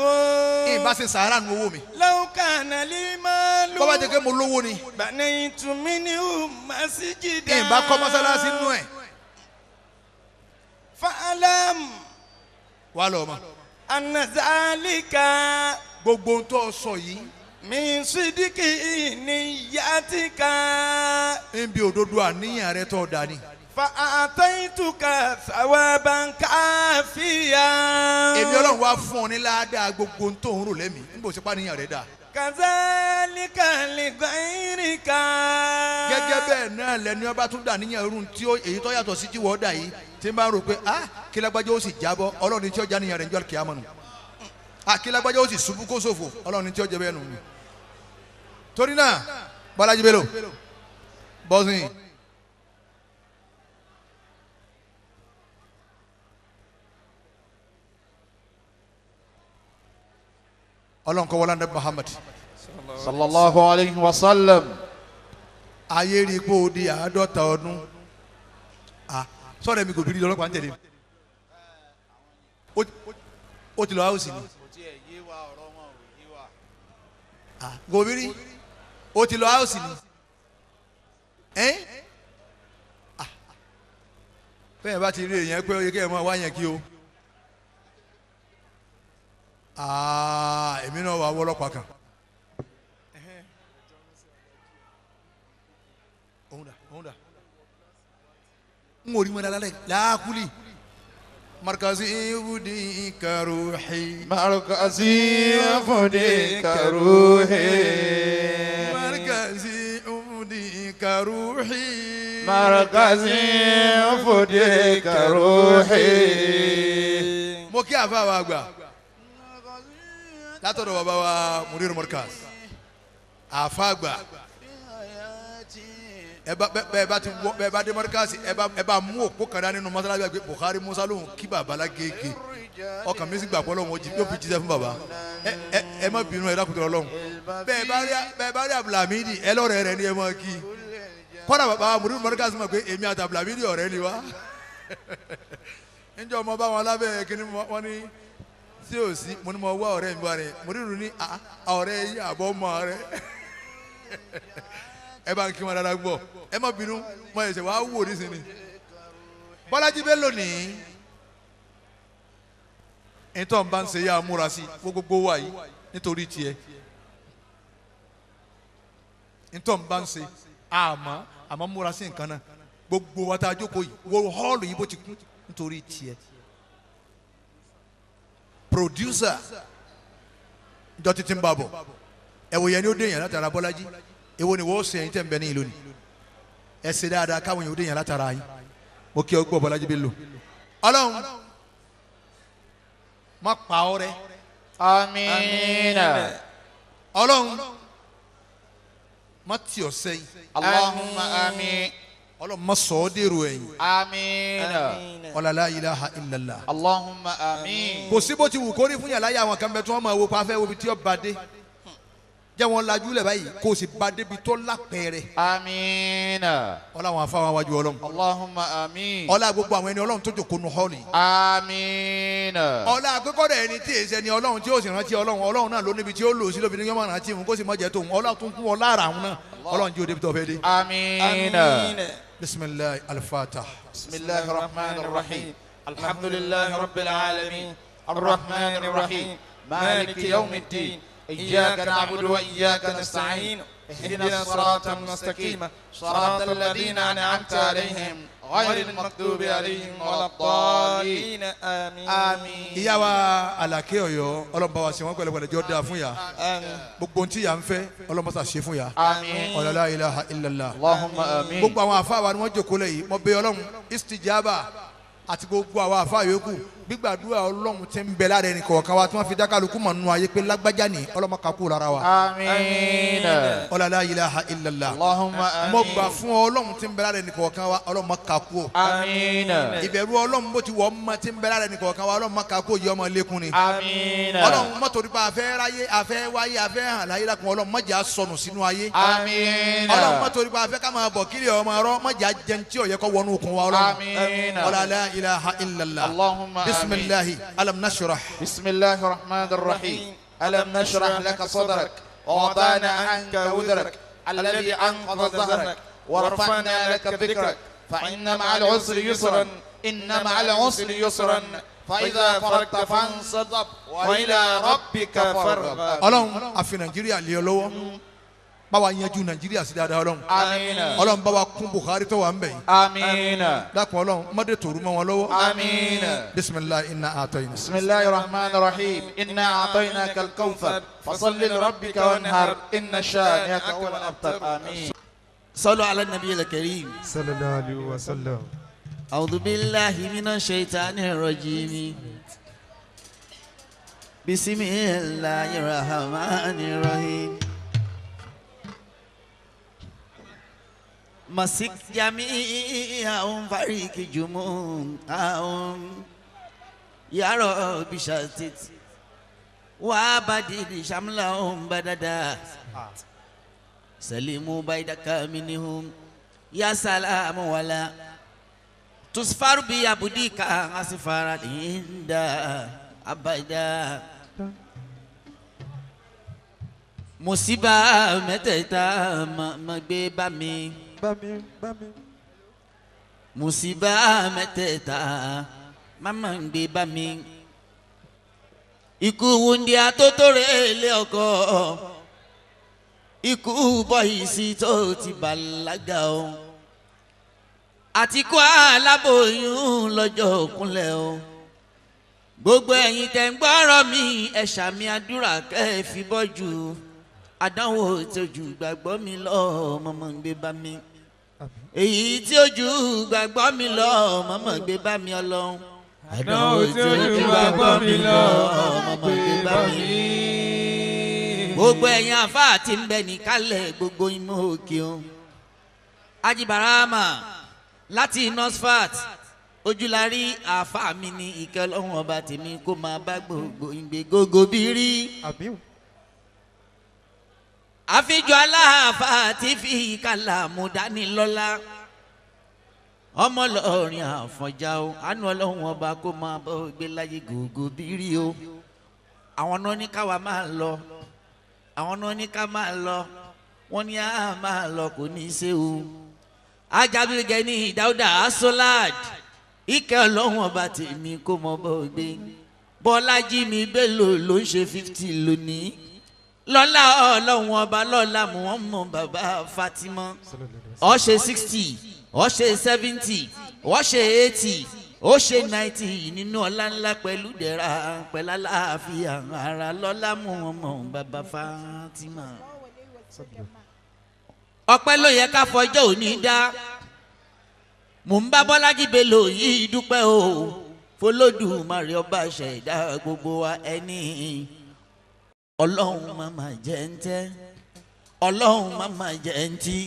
Ìbá ṣe sàárà nu owó mi. Law kana li malun. Bó bá jẹ́ pé mo lówó ni. Banaytu minhu masjidan. Ìbá kọ́ mọ́sálásí nú ẹ̀. Fa'lam. Wà lọ ma. Anna zalika. Gbogbo ohun tó sọ yìí. Min sidiki niyatika. Ń bi òdodo àníyàn rẹ tó dání. Fa ataituka thawaban kafiyan. Èmi Ọlọ́run wá fún ọ ní ládàá gbogbo ohun tó ń rò lẹ́mìí níbo ṣe pàníyàn rẹ dà. Kazalika li ghayrika. Gẹ́gẹ́ bẹ́ẹ̀ náà lẹ́nu ọba tún dà níyàn irun tí èyí tó yàtọ̀ sí tí wọ́n dà yìí tí n bá rò pé ah kí lágbájá ó sì jábọ́ Ọlọ́run tí ó já níyàn rẹ̀ ń jọ́ kíámọ̀ nù. Ah kí lágbájá ó sì ṣubú kó ṣòfò Ọlọ́run tí ó jẹ bẹ́ẹ̀ nù ni. Torí náà Bọ́lájí Bello bọ́sìn. Ọlọ́run kọ́ wọlé Muhammad. Sallallahu alayhi wa sallam. Ayé rí i pé ó di 50 ọdún. Sọ̀rọ̀ mi kò bí rí ọlọ́pàá ń tẹ̀lé mi. Ó ti lọ áwòsì ni. Gòbírí ó ti lọ áwòsì ni. Bẹ́ẹ̀ bá ti rí èèyàn pé ó yẹ kí ẹ máa wá yẹn kí o. Èmi náà wà wọ́lọ́pàá kan. Òun dà òun dà. N ò rí wọn dáadáa láàkúlì. Markazi fudika ruhi. Markazi fudika ruhi. Markazi fudika ruhi. Markazi fudika ruhi. Mo kí àfa wa àgbà látọ̀dọ̀ bàbá wa Mudir Markaz àfa àgbà ẹ bá ti wọ bẹ́ẹ̀ bá dé Markaz ẹ bá mú òpó kan dání nínú mọ́sálásí àgbẹ̀ Bukhari Musa lóhùn kí bàbá la gègé ọkàn mi sì gbà pọ́ lọ́hùn yóò fi jíṣẹ́ fún bàbá ẹ má bínú ẹ dákútọ̀ lọ́hùn bẹ́ẹ̀ bá rí Abdulhamidi ẹ lọ́rẹ̀ rẹ ni ẹ má kí kọ́dà bàbá Mudir Markaz mọ̀ pé èmi àti Abdulhamidi ọ̀rẹ́ ni wá njẹ́ ọmọ bá wọn lábẹ́ kíní wọn ní tí o sí mo ní mo wá ọ̀rẹ́ mi wá rẹ̀ mo nínú ní ọ̀rẹ́ yìí àbọ̀ mọ́ rẹ̀ ẹ bá ń kí wọn dáadáa gbọ́ ẹ má bínú mo ẹ̀sẹ̀ wàá wò nísìnyí. Bọ́lájí Bello ní ntọ́ n bá ń ṣe yá múra sí gbogbo wa yìí nítorí tiẹ̀ ntọ́ n bá ń ṣe àmọ́ àmọ́ múra sí nǹkan náà gbogbo wa tá a jókòó yìí wo họ́ọ̀lù yìí bó ti kún nítorí tiẹ̀. Producer njọ títí ń bá bọ̀ ẹ̀wò yẹn ni ó dé yẹn látara Bọ́lájí èwo ni wọ́n ṣe ẹ̀yin tẹ̀ ń bẹ ní ìlú ni ẹ ṣe dáadáa káwọn yẹn ó dé yẹn látara yín mo kí ọ gbọ́ Bọ́lájí Bello. Ọlọ́run má pa ọ́ rẹ́. Àmín. Ọlọ́run má tì ọ́ sẹ́yìn. Allahumma àmín. Ọlọ́run má sọ ọ́ dèrò ẹ̀yìn. Àmín. Ọlá la ilaha illallah. Allahumma àmín. Kò sí bó ti wù kórí fún yàrá yà àwọn kan bẹ tí wọ́n máa wo pa fẹ́ wo bí tí ó ba dé jẹ́ wọn lajú lẹ̀ báyìí kó o sì ba débi tó lápẹ̀rẹ̀. Àmín. Ọlá àwọn afáwọn wájú Ọlọ́run. Allahumma àmín. Ọlá gbogbo àwọn ẹni Ọlọ́run tó jòkó nu họ́ọ̀lì. Àmín. Ọlá akẹ́kọ̀ọ́ ẹni tí èsì ẹni Ọlọ́run tí ó sì rántí Ọlọ́run Ọlọ́run náà ló níbi tí ó lò sí lóbi ní yọ́mọ̀ rántí òun kó sì mọ̀ jẹ́ tóun Ọlọ́run tún kún ọ lára àwọn náà Ọlọ́run jí o débi tó fẹ́ dé. Àmín. Bisimilahi al-Fatah. Bisimilahi rahman rahim. Alhamdulilahi rabbil alamin. Arrahman rahim. Maliki yawmiddin. إياك نعبد وإياك نستعين اهدنا الصراط المستقيم صراط الذين أنعمت عليهم غير المغضوب عليهم ولا الضالين آمين. آمين. Ìyá wa Àlàkẹ́ Ọ̀yọ́ Ọlọ́run bá wa ṣe wọ́n pẹ̀lẹ́pẹ̀lẹ́ jọ dáa fún ya gbogbo ohun tí yà ń fẹ́ Ọlọ́run bá ṣe fún ya. Àmín. Ọ̀là la ilaha illallah. Allahumma àmín. Gbogbo àwọn àfa wa ni wọ́n jókòó lẹ̀ yìí mo bẹ̀ Ọlọ́run istijaba àti gbogbo àwọn àfa yòókù gbígbàdúrà Ọlọ́run tí ń bẹ lára ẹnì kọ̀ọ̀kan wa tí wọ́n fi dákàlùkù mọ̀ nínú ayé pé lágbájá ni Ọlọ́run ká kú lára wa. Àmín. Ọlá la ilaha illallah. Allahumma àmín. Mo gbà fún Ọlọ́run tí ń bẹ lára ẹnì kọ̀ọ̀kan wa Ọlọ́run ká kú o. Àmín. Ìbẹ̀rù Ọlọ́run bó ti wọ̀ ọmọ tí ń bẹ lára ẹnì kọ̀ọ̀kan wa Ọlọ́run ká kú yìí ọmọ lékún ni. Àmín. Ọlọ́run mọ́tò nípa afẹ́ ráyé afẹ́ wáyé afẹ́ hàn láyé lákun Ọlọ́run má jẹ́ á sọnù sínú ayé. Àmín. Ọlọ́run mọ́tò nípa afẹ́ ká máa bọ̀ kílẹ̀ ọmọ ọ̀rọ̀ má jẹ́ á jẹun tí ó yẹ kó wọnú okun wa Ọlọ́run. Àmín. Ọlá la ilaha illallah. Allahumma بسم الله ألم نشرح. بسم الله الرحمن الرحيم. ألم نشرح لك صدرك ووضعنا عنك وزرك الذي أنقض ظهرك ورفعنا لك ذكرك فإن مع العسر يسرا إن مع العسر يسرا فإذا فرغت فانصب وإلى ربك فارغب. Ọlọ́run a fi Nàìjíríà lé ọ lọ́wọ́ bá wa yanjú Nàìjíríà sí dáadáa Ọlọ́run. Àmín. Ọlọ́run bá wa kún Buhari tó wà ń bẹ̀ yìí. Àmín. Dákun Ọlọ́run mọ́dé tòru mọ́ wọn lọ́wọ́. Àmín. Bisimilahi inna a'tayna. Bisimilahi rahman rahim inna a'taynaka al-kawthar fasalli li rabbika wanhar inna shani'aka huwal abtar. Àmín. Sallu ala nabiyil karim. Sallallahu alayhi wa sallam. A'udhu billahi minash shaitanir rajim. Bismillahir rahmanir rahim. Masik jami'ahum fariki jumu'ahum ya Rabbi shatit wa badil shamlahum badada salimu baidaka minhum ya salamu wala tusfaru bi abudika asfara inda abada musiba mẹ́tẹ̀ẹ̀ta ma gbé bá mi. Musiba mẹ́tẹ̀ẹ̀ta mama ń gbé bá mi. Ikú wúndíá tó tó rẹ̀ lé ọkọ. Ikú bọ́ìsì tó ti bàlágà o. Àti kó aláboyún lọ́jọ́ òkúnlẹ̀ o. Gbogbo ẹ̀yin tẹ́ ń gbọ́rọ̀ mi ẹ ṣàmì àdúrà kẹ́ ẹ fi bọ́jú. Àdánwò tí ojú gbàgbọ́ mi lọ mọ̀mọ́ ń gbé bá mi. Èyí tí ojú gbàgbọ́ mi lọ mọ̀mọ́ ń gbé bá mi Ọlọ́run. Àdánwò tí ojú gbàgbọ́ mi lọ mọ̀mọ́ ń gbé bá mi. Gbogbo ẹ̀yin àfáà tí ń bẹ níkàlẹ̀ gbogbo inú òkè o. Ajibarama láti Nosfat ojúlarí àfáà mi ní ìkẹ́ Ọlọ́run ọba tèmi kó máa bá gbogbo ìgbé gógó bí rí. Àfijọ́ aláàfáà tí fi kàlàmù dání lọ́lá ọmọ lọ́rin àfọ̀njá o àánú Ọlọ́run ọba kó máa bọ́ gbé láyé gógó bí rí o. Àwọn náà ní káwa máa lọ, àwọn náà ní ká máa lọ, wọ́n ní á máa lọ kò ní í ṣe o. Ajábígẹ ní Dáúdà Asolad ìkẹ́ Ọlọ́run ọba tèmi kó mọ bọ́ gbé. Bọ́lájí mi Bello ló ń ṣe 50 lónìí. Lọ́lá Ọlọ́run ọba lọ́lá Muhammad bàbá Fatima. Ó ṣe 60, ó ṣe 70, ó ṣe 80, ó ṣe 90 nínú ọlá ńlá pẹ̀lú dẹ̀ra pẹ̀lú àlàáfíà ara lọ́lá Muhammad bàbá Fatima. Ọpẹ́ ló yẹ ká fọjọ́ òní dá. Mò ń bá Bọ́lájí Bello yìí dúpẹ́ o. Fọlọ́dùmarè ọba ṣẹ̀dá gbogbo wa ẹni. Ọlọ́run má jẹ́ ń tẹ́, Ọlọ́run má jẹ́ ń tí,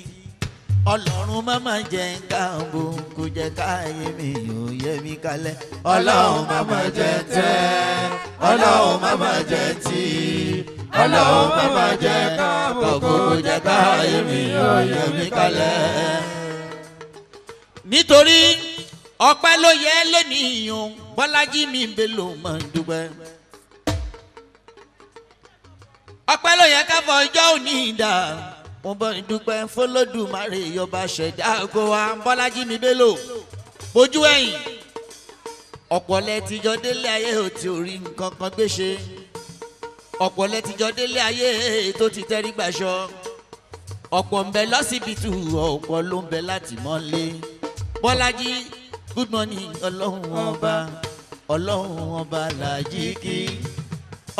Ọlọ́run má jẹ́ ń káàbò kò jẹ́ káyé mi yóò yẹ mi kalẹ̀. Ọlọ́run má jẹ́ ń tẹ́, Ọlọ́run má jẹ́ ń tí, Ọlọ́run má jẹ́ káàbò kò jẹ́ káyé mi yóò yẹ mi kalẹ̀. Nítorí ọpẹ́ ló yẹ lónìí o, Bọ́lájí mi Bello máa ń dúpẹ́. Ọpẹ́ ló yẹ ká fọjọ́ òní dà. Mo bọ́ ní dúpẹ́ fọlọ́dùmarè ọba ṣẹ̀dá kó wa Bọ́lájí mi Bello. Bójú ẹ̀yìn ọ̀pọ̀ lẹ ti jọ délé ayé ò tí ò rí nǹkan kan gbé ṣe. Ọ̀pọ̀ lẹ ti jọ délé ayé tó ti tẹ́rí gbàṣọ. Ọ̀pọ̀ ń bẹ lọ́sibítù, ọ̀pọ̀ ló ń bẹ láti mọ́lé. Bọ́lájí good morning Ọlọ́run ọba, Ọlọ́run ọba làjí kí.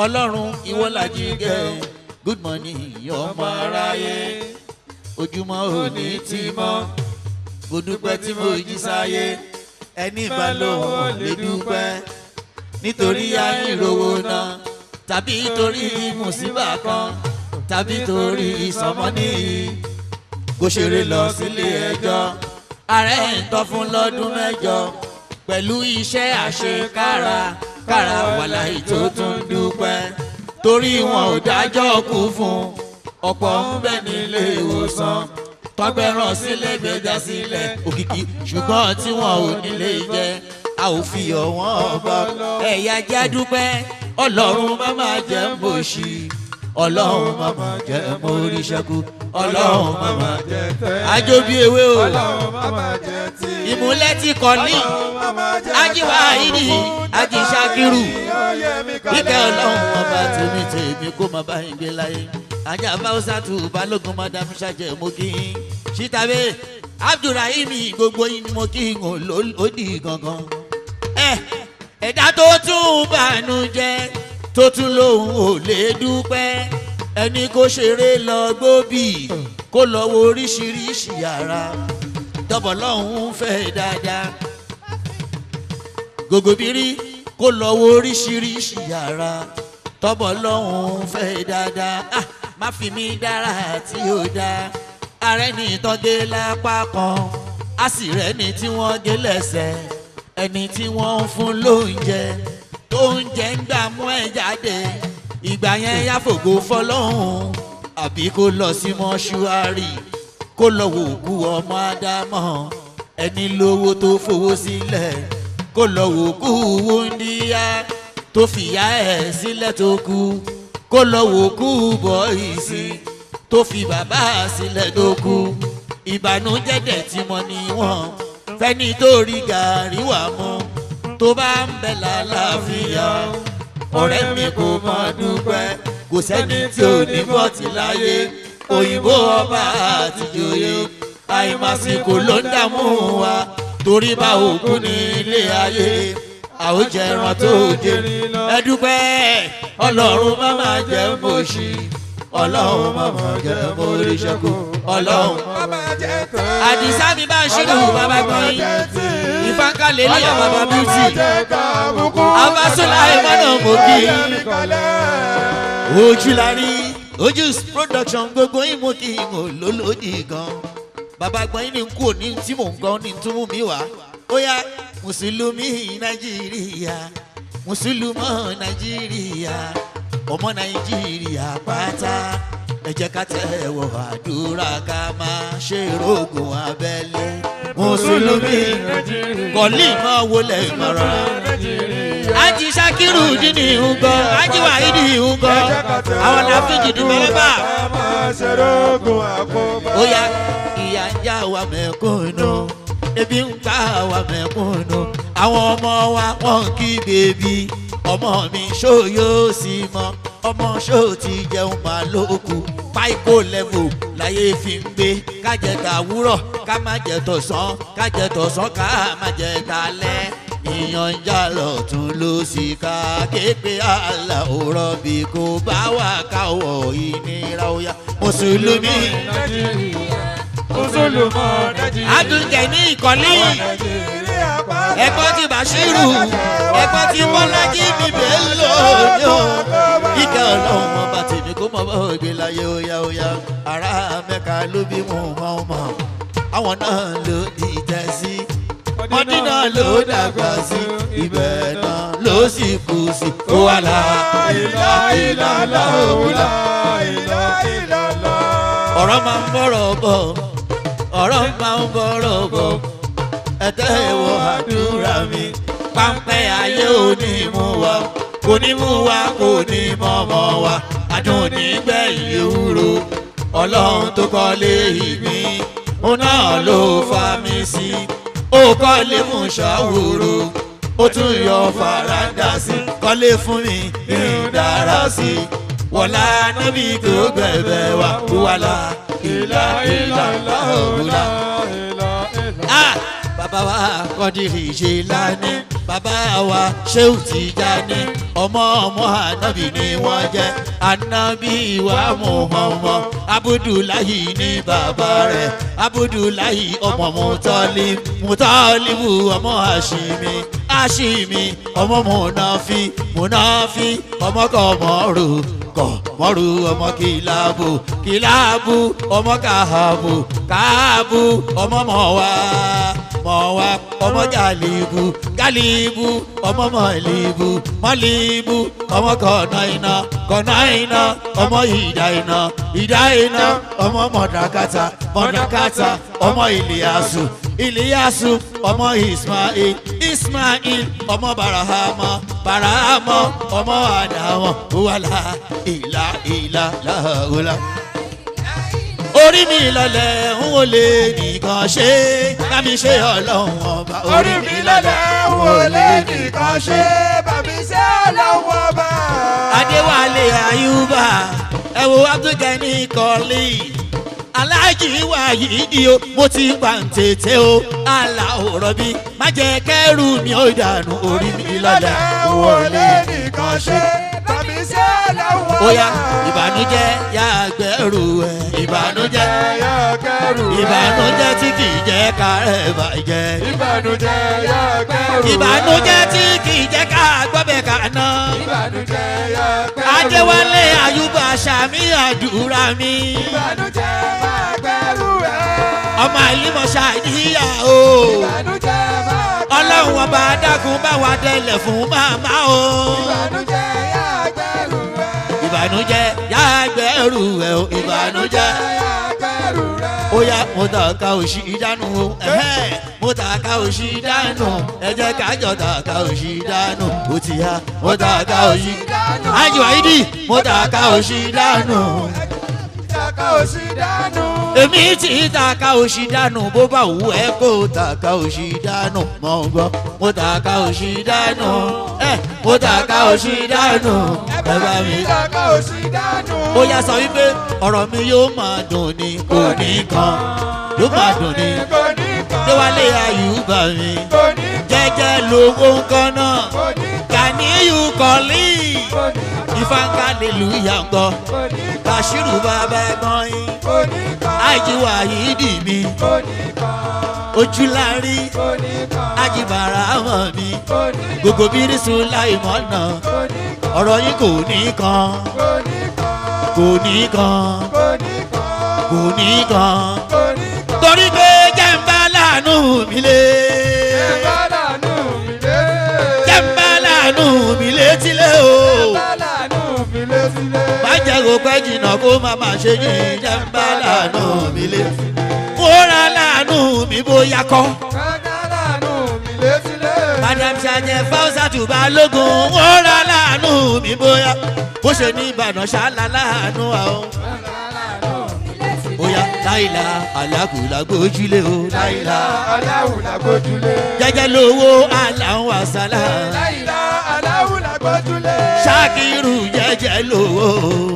Ọlọ́run ìwọ làjí gẹ̀, good morning ọmọ aráyé. Ojúmọ́ òní ti mọ́, mo dúpẹ́ tí mo jí sáyé. Ẹni bá lóhùn lè dúpẹ́, nítorí àìrówó náà, tàbí torí mùsíbà kan, tàbí torí ìsọmọ́nì. Kò ṣeré lọ sílé ẹjọ́, ààrẹ ń tọ́ fún lọ́dún mẹ́jọ, pẹ̀lú iṣẹ́ àṣekára kára wàláhì tó tún dúpẹ́. Torí wọn ò dájọ́ kú fún, ọ̀pọ̀ ń bẹ nílé ìwòsàn, tọ́gbẹ́ràn sílẹ̀ gbẹjà sílẹ̀ òkìkí, ṣùgbọ́n tí wọn ò nílé jẹ, a ò fi yọ̀ wọ́n ọba. Ẹ̀yà jẹ́ dúpẹ́, Ọlọ́run má má jẹ́ ń bòṣì, Ọlọ́run má má jẹ́ mo rí ṣẹ́kù, Ọlọ́run má má jẹ́ tẹ́, àjòbí ewé o, Ọlọ́run má má jẹ́ tí, ìmúlẹ̀ ti kọ̀ ní Ajíwá ìdí Ajíṣàkírù kíkẹ́ Ọlọ́run ọba tèmi tèmi kó má bá yín gbé láyé. Ajá Báwùsà tù Balógun Madam Ṣàjẹ́ mo kí yín. Ṣítàbí Abdulrahim gbogbo yín mo kí yín ó di gangan. Ẹ̀dá tó tún bànújẹ́ tó tún lòun ò lè dúpẹ́. Ẹni kó ṣeré lọ gbóbì kó lọ wo oríṣiríṣi yàrá. Dọ́bọ̀ lọ́hún fẹ́ dáadáa. Gògòbírí kó lọ wo oríṣiríṣi yàrá. Tọ́bọ̀ lọ́hún fẹ́ dáadáa. Má fi mí dára tí ó dá. Ààrẹ ní tán gé lápá kan, á sì rẹ́ni tí wọ́n gé lẹ́sẹ̀. Ẹni tí wọ́n ń fún lóúnjẹ, tó ń jẹ ń gbà mú ẹ jáde. Ìgbà yẹn yá fògo fọlọ́hún, àbí kó lọ sí mọ́ṣúárì, kó lọ wò kú ọmọ Ádámọ̀. Ẹni lówó tó fowó sílẹ̀, kó lọ wò kú wúndíá tó fìyà ẹ̀ sílẹ̀ tó kú. Kó lọ wò kú bọ́ìsì tó fi bàbá sílẹ̀ tó kú. Ìbànújẹ́ dẹ̀ tí mo ní wọ́n fẹ́ni tó rí gàrí wà mú tó bá ń bẹ lálàáfíà. Ọ̀rẹ́ mi kò mọ̀ dúpẹ́, kò sẹ́ni tí ò ní bọ́ọ̀tì láyé. Òyìnbó ọba àtijọ́yè àìmásìkò ló ń dààmú wa, torí bá òkú ní ilé ayé. Àwòjẹ ẹran tó jèrè ẹ dúpẹ́. Ọlọ́run má má jẹ́ mọ̀ọ́sí, Ọlọ́run má má jẹ́ mọ̀ọ́ríṣẹ́kù, Ọlọ́run má má jẹ́ tẹ́. Àdìsá mi bá ń ṣírò bàbá gbọ́yìn ìfánkálẹ̀ lẹ́yìn bàbá bíútì abásọ́lá ìmọ̀nà mọ̀kì ojú la rí ojú production gbogbo yín mú kí n ò lólódì gan. Bàbá gbọ́yìn ní kú òní tí mò ń gan ní túmú mi wá. Ó yá mùsùlùmí Nàìjíríà, mùsùlùmọ́ Nàìjíríà, ọmọ Nàìjíríà pátá, ẹ jẹ́ ká tẹ̀wọ̀ àdúrà ká máa ṣe rògùn abẹ́lé. Mùsùlùmí kọ̀lí máa wọlé mọ̀rọ̀. Ají Sakiru dínì ń gbọ́, Ají Wahidi ń gbọ́, àwọn làfíjì dùn mẹ́rẹ́ bá. Ó yá ìyà ń já wa mẹ̀kúnnù, ebi ń pa wa mẹ̀kúnnù, àwọn ọmọ wa wọ́n kí bèbí. Ọmọ mi ṣó yóò sì mọ, ọmọ ṣó ti jẹun máa lóku. Páíkó level láyé fi ń gbé, ká jẹ tàwúrọ̀ ká má jẹ tọ̀sán, ká jẹ tọ̀sán ká má jẹ talẹ́. Ìyànjá lọ̀tún ló sì ká képe àlà òrọ̀ bí kò bá wà káwọ̀ ìnira ó yá. Mùsùlùmí Abdulgani Ìkọ̀lí, ẹ̀gbọ́n ti Bashiru, ẹ̀gbọ́n ti Bọ́lájí mi Bello ní o. Ìkẹ́ Ọlọ́run ọba tèmi kó mọ̀ bọ́ ògbé láyé óyá óyá. Ará Mẹ́ka ló bí mú wọn mọ̀, àwọn náà ló dìtẹ̀ sí. Mọ́dínà ló dàgbà sí, ibẹ̀ náà ló sì kú sí. Ó wà láìlá ìlà láòwúlà. Ọ̀rọ̀ máa ń bọ̀rọ̀ bọ̀, ọ̀rọ̀ máa ń bọ̀rọ̀ bọ̀. Ẹ tẹ́wọ́ àdúrà mi, páńpẹ́ ayé ò ní mú wa, kò ní mú wa, kò ní mọ̀mọ́ wa. Adùn nígbẹ̀yìn ewúro, Ọlọ́run tó kọ́lé ìgbín, òun náà ló fa mi sí. Ó kọ́lé fún ṣàwòrò, ó tún yọ fàràǹdà sí. Kọ́lé fún mi ní dára sí. Wọ̀lá nábì tó gbẹ̀bẹ̀ wá, wàlá ìlà ìlà òwúlà. Bàbá wa Kọ́dìrì Jìlánì, bàbá wa Ṣéhù Tìjání, ọmọ ọmọ ànábì ni wọ́n jẹ́. Ànábì wa Muhammad, Abudulayi ni bàbá rẹ̀. Abudulayi ọmọ Mutọ́lib, Mutọ́libu ọmọ Hashimi, Hashimi ọmọ Munafi, Munafi ọmọ Kọmọrù, Kọmọrù ọmọ Kìláàbù, Kìláàbù ọmọ Kàhábù, Kàhábù ọmọ Mọ̀wá, Mọ̀wá ọmọ Gàlíbù, Gàlíbù ọmọ Mọ̀líbù, Mọ̀líbù ọmọ Kọ̀nà iná, Kọ̀nà iná ọmọ Ìdá iná, Ìdá iná ọmọ Mọ̀dàkàtà, Mọ̀dàkàtà ọmọ Ìlíyàsù, Ìlíyàsù ọmọ Ismail, Ismail ọmọ Barahama, Barahama ọmọ Adamu, wàlá ìlà ìlà làwùlà. Orí mi lọlẹ̀ ń wò lè nìkan ṣe, bá mi ṣe Ọlọ́run ọba. Orí mi lọlẹ̀ ń wò lè nìkan ṣe, bá mi ṣe Ọlọ́run ọba. Adéwálé Ayúbà, ẹ wo Abdulgani Kọ́lí, Aláàjì Wáyídì o, mo ti pa ń tètè o, aláwòrán bí má jẹ́ kẹ́rù mi ó dànù. Orí mi lọlẹ̀ ń wò lè nìkan ṣe, bá mi ṣe Ọlọ́run ọba. Ó yá ìbànújẹ́ yá gbẹ́rù ẹ̀, ìbànújẹ́ yá kẹ́rù ẹ̀, ìbànújẹ́ tí kì í jẹ́ ká rẹ̀ bàjẹ́, ìbànújẹ́ yá kẹ́rù ẹ̀, ìbànújẹ́ tí kì í jẹ́ ká gbọ́bẹ̀ ká ná. Ìbànújẹ́ yá kẹ́rù ẹ̀, Adéwálé Àyùbá sàmì àdúrà mi, ìbànújẹ́ máa gbẹ́rù ẹ̀, ọmọ àlímọ̀ ṣàdíyà o, ìbànújẹ́ máa gbẹ́rù ẹ̀, Ọlọ́run ọba dákun bá wa dẹlẹ̀ fún màmá o. Ìbànújẹ́ yá gbẹ́rù ẹ̀, Ìbànújẹ́ yá gbẹ́rù ẹ̀ o, ìbànújẹ́ yá gbẹ́rù ẹ̀. Ó yá mo tàka òṣì dànù o, mo tàka òṣì dànù, ẹ jẹ́ ká jọ tàka òṣì dànù, ó ti yá mo tàka òṣì dànù. Ájì Wáyídì mo tàka òṣì dànù. Tàka òṣì dànù. Èmi ti tàka òṣì dànù, bó bá wù ẹ́ kó tàka òṣì dànù, mọ̀ ń gbọ́ mo tàka òṣì dànù, ẹ mo tàka òṣì dànù, ẹ bá mi tàka òṣì dànù. Ó yá sọ wípé ọ̀rọ̀ mi yóò máa dùn ní kò ní kan, yóò máa dùn ní kò ní kan. Déwálé Àyùbá mi jẹ́jẹ́ lówó nǹkan náà Ganiyu kọ́lí ìfàǹkàlélúyà ń gbọ́ Bashiru bàbá gbọ́yìn Àjíwá yìí mi Ojúlárí Àjíbára mọ̀ mi gbogbo bírísù láì mọ̀ náà ọ̀rọ̀ yín kò ní kan kò ní kan kò ní kan torí pé jẹ́ǹbá láàánú mi lé jẹ́ǹbá láàánú mi létílé o má jẹ́ kó pẹ́ jìnnà kó má má ṣe yín jẹ́ǹbá láàánú mi lé kó ra láàánú mi bóyá kọ́. Madam Sajẹ Fáwọ́sàtù Balógun ó ra láàánú mi bóyá bó ṣe ní Ìbàdàn ṣáàlà láàánú àwọn. Bóyá láìla alákùlà gbójúlé o. Láìla aláwùlà gbójúlé. Jẹ́jẹ́ lówó aláwọ̀ àsálà. Láìla aláwùlà gbójúlé. Ṣákìrù jẹ́jẹ́ lówó.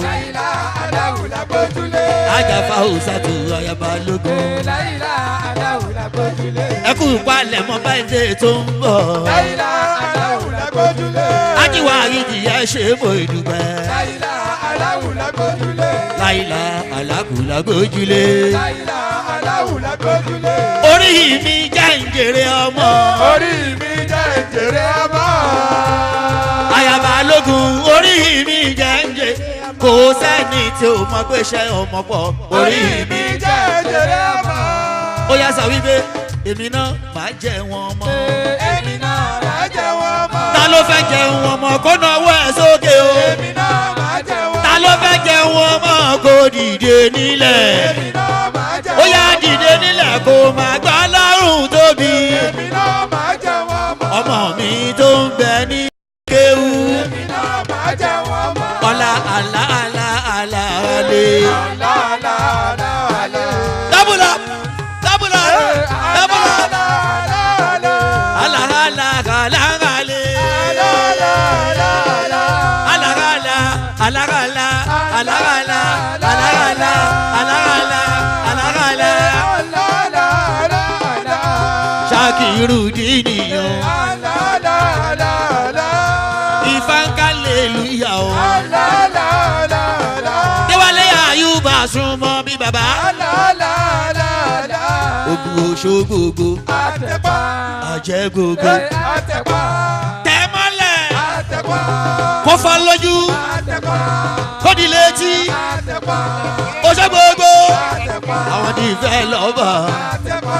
Láìla aláwùlà gbójúlé. Ajá Fáwọ́sàtù aya Balógun. Láìla aláwùlà gbójúlé. Ẹ kú palẹ̀mọ́ báyìí tó ń bọ̀. Láìla aláwùlà gbójúlé. Ajíwá ìjìyà ṣe mo ìdúpẹ́. Láìla aláwùlà gbójúlé. Láìla alákùlà gbójúlé. Láìla aláwùlà gbójúlé. Orí mi jẹ́ ń jèrè ọmọ. Orí mi jẹ́ ń jèrè ọmọ. Aya Balógun orí mi jẹ́ ń jèrè. Kò sẹ́ni tí o mọ̀ pé ṣe ọmọ pọ̀. Orí mi jẹ́ ń jèrè ọmọ. Ó yá sọ wípé èmi náà máa jẹ wọn mọ́. Èmi náà máa jẹ wọn mọ́. Ta ló fẹ́ jẹ wọn mọ́ kó nawọ́ ẹ̀ sókè o. Èmi náà máa jẹ wọn mọ́. Ta ló fẹ́ jẹ wọn mọ́ kó dìde nílẹ̀. Èmi náà máa jẹ wọn Ó yá dìde nílẹ̀ kó máa gbọ́ lọ́rùn tóbi. Èmi náà máa jẹ wọn mọ́. Ọmọ mi tó ń bẹ ní kéwú. Èmi náà máa jẹ wọn mọ́. Ọlá àlá àlá àlá àlè. Àlá àlá àlá àlè. Dábùlà dábùlà dábùlà. Àlá àlá àlá. Àlá àlá àlá àlè. Àlá àlá àlá àlá. Àlá àlá àlá àlá àlá àlá àlá àlá àlá àlá àlá. Àlá àlá àlá àlá. Ṣakiru dìníyàn. Àlá àlá àlá àlá. Ìfàǹkàlélúyà o. Àlá àlá àlá àlá. Déwálé Àyùbá súnmọ́ bí bàbá. Àlá àlá àlá àlá. Ogun oṣogbogbo Àtẹ̀pá. àjẹ́ gbogbo. Àtẹ̀pá. Tẹ̀mọ́lẹ̀ Àtẹ̀pá. kó fọ́ lójú Àtẹ̀pá. kó di létí. Àtẹ̀pá. Oṣogbogbo Àtẹ̀pá. àwọn dìfẹ́ lọ́bà. Àtẹ̀pá.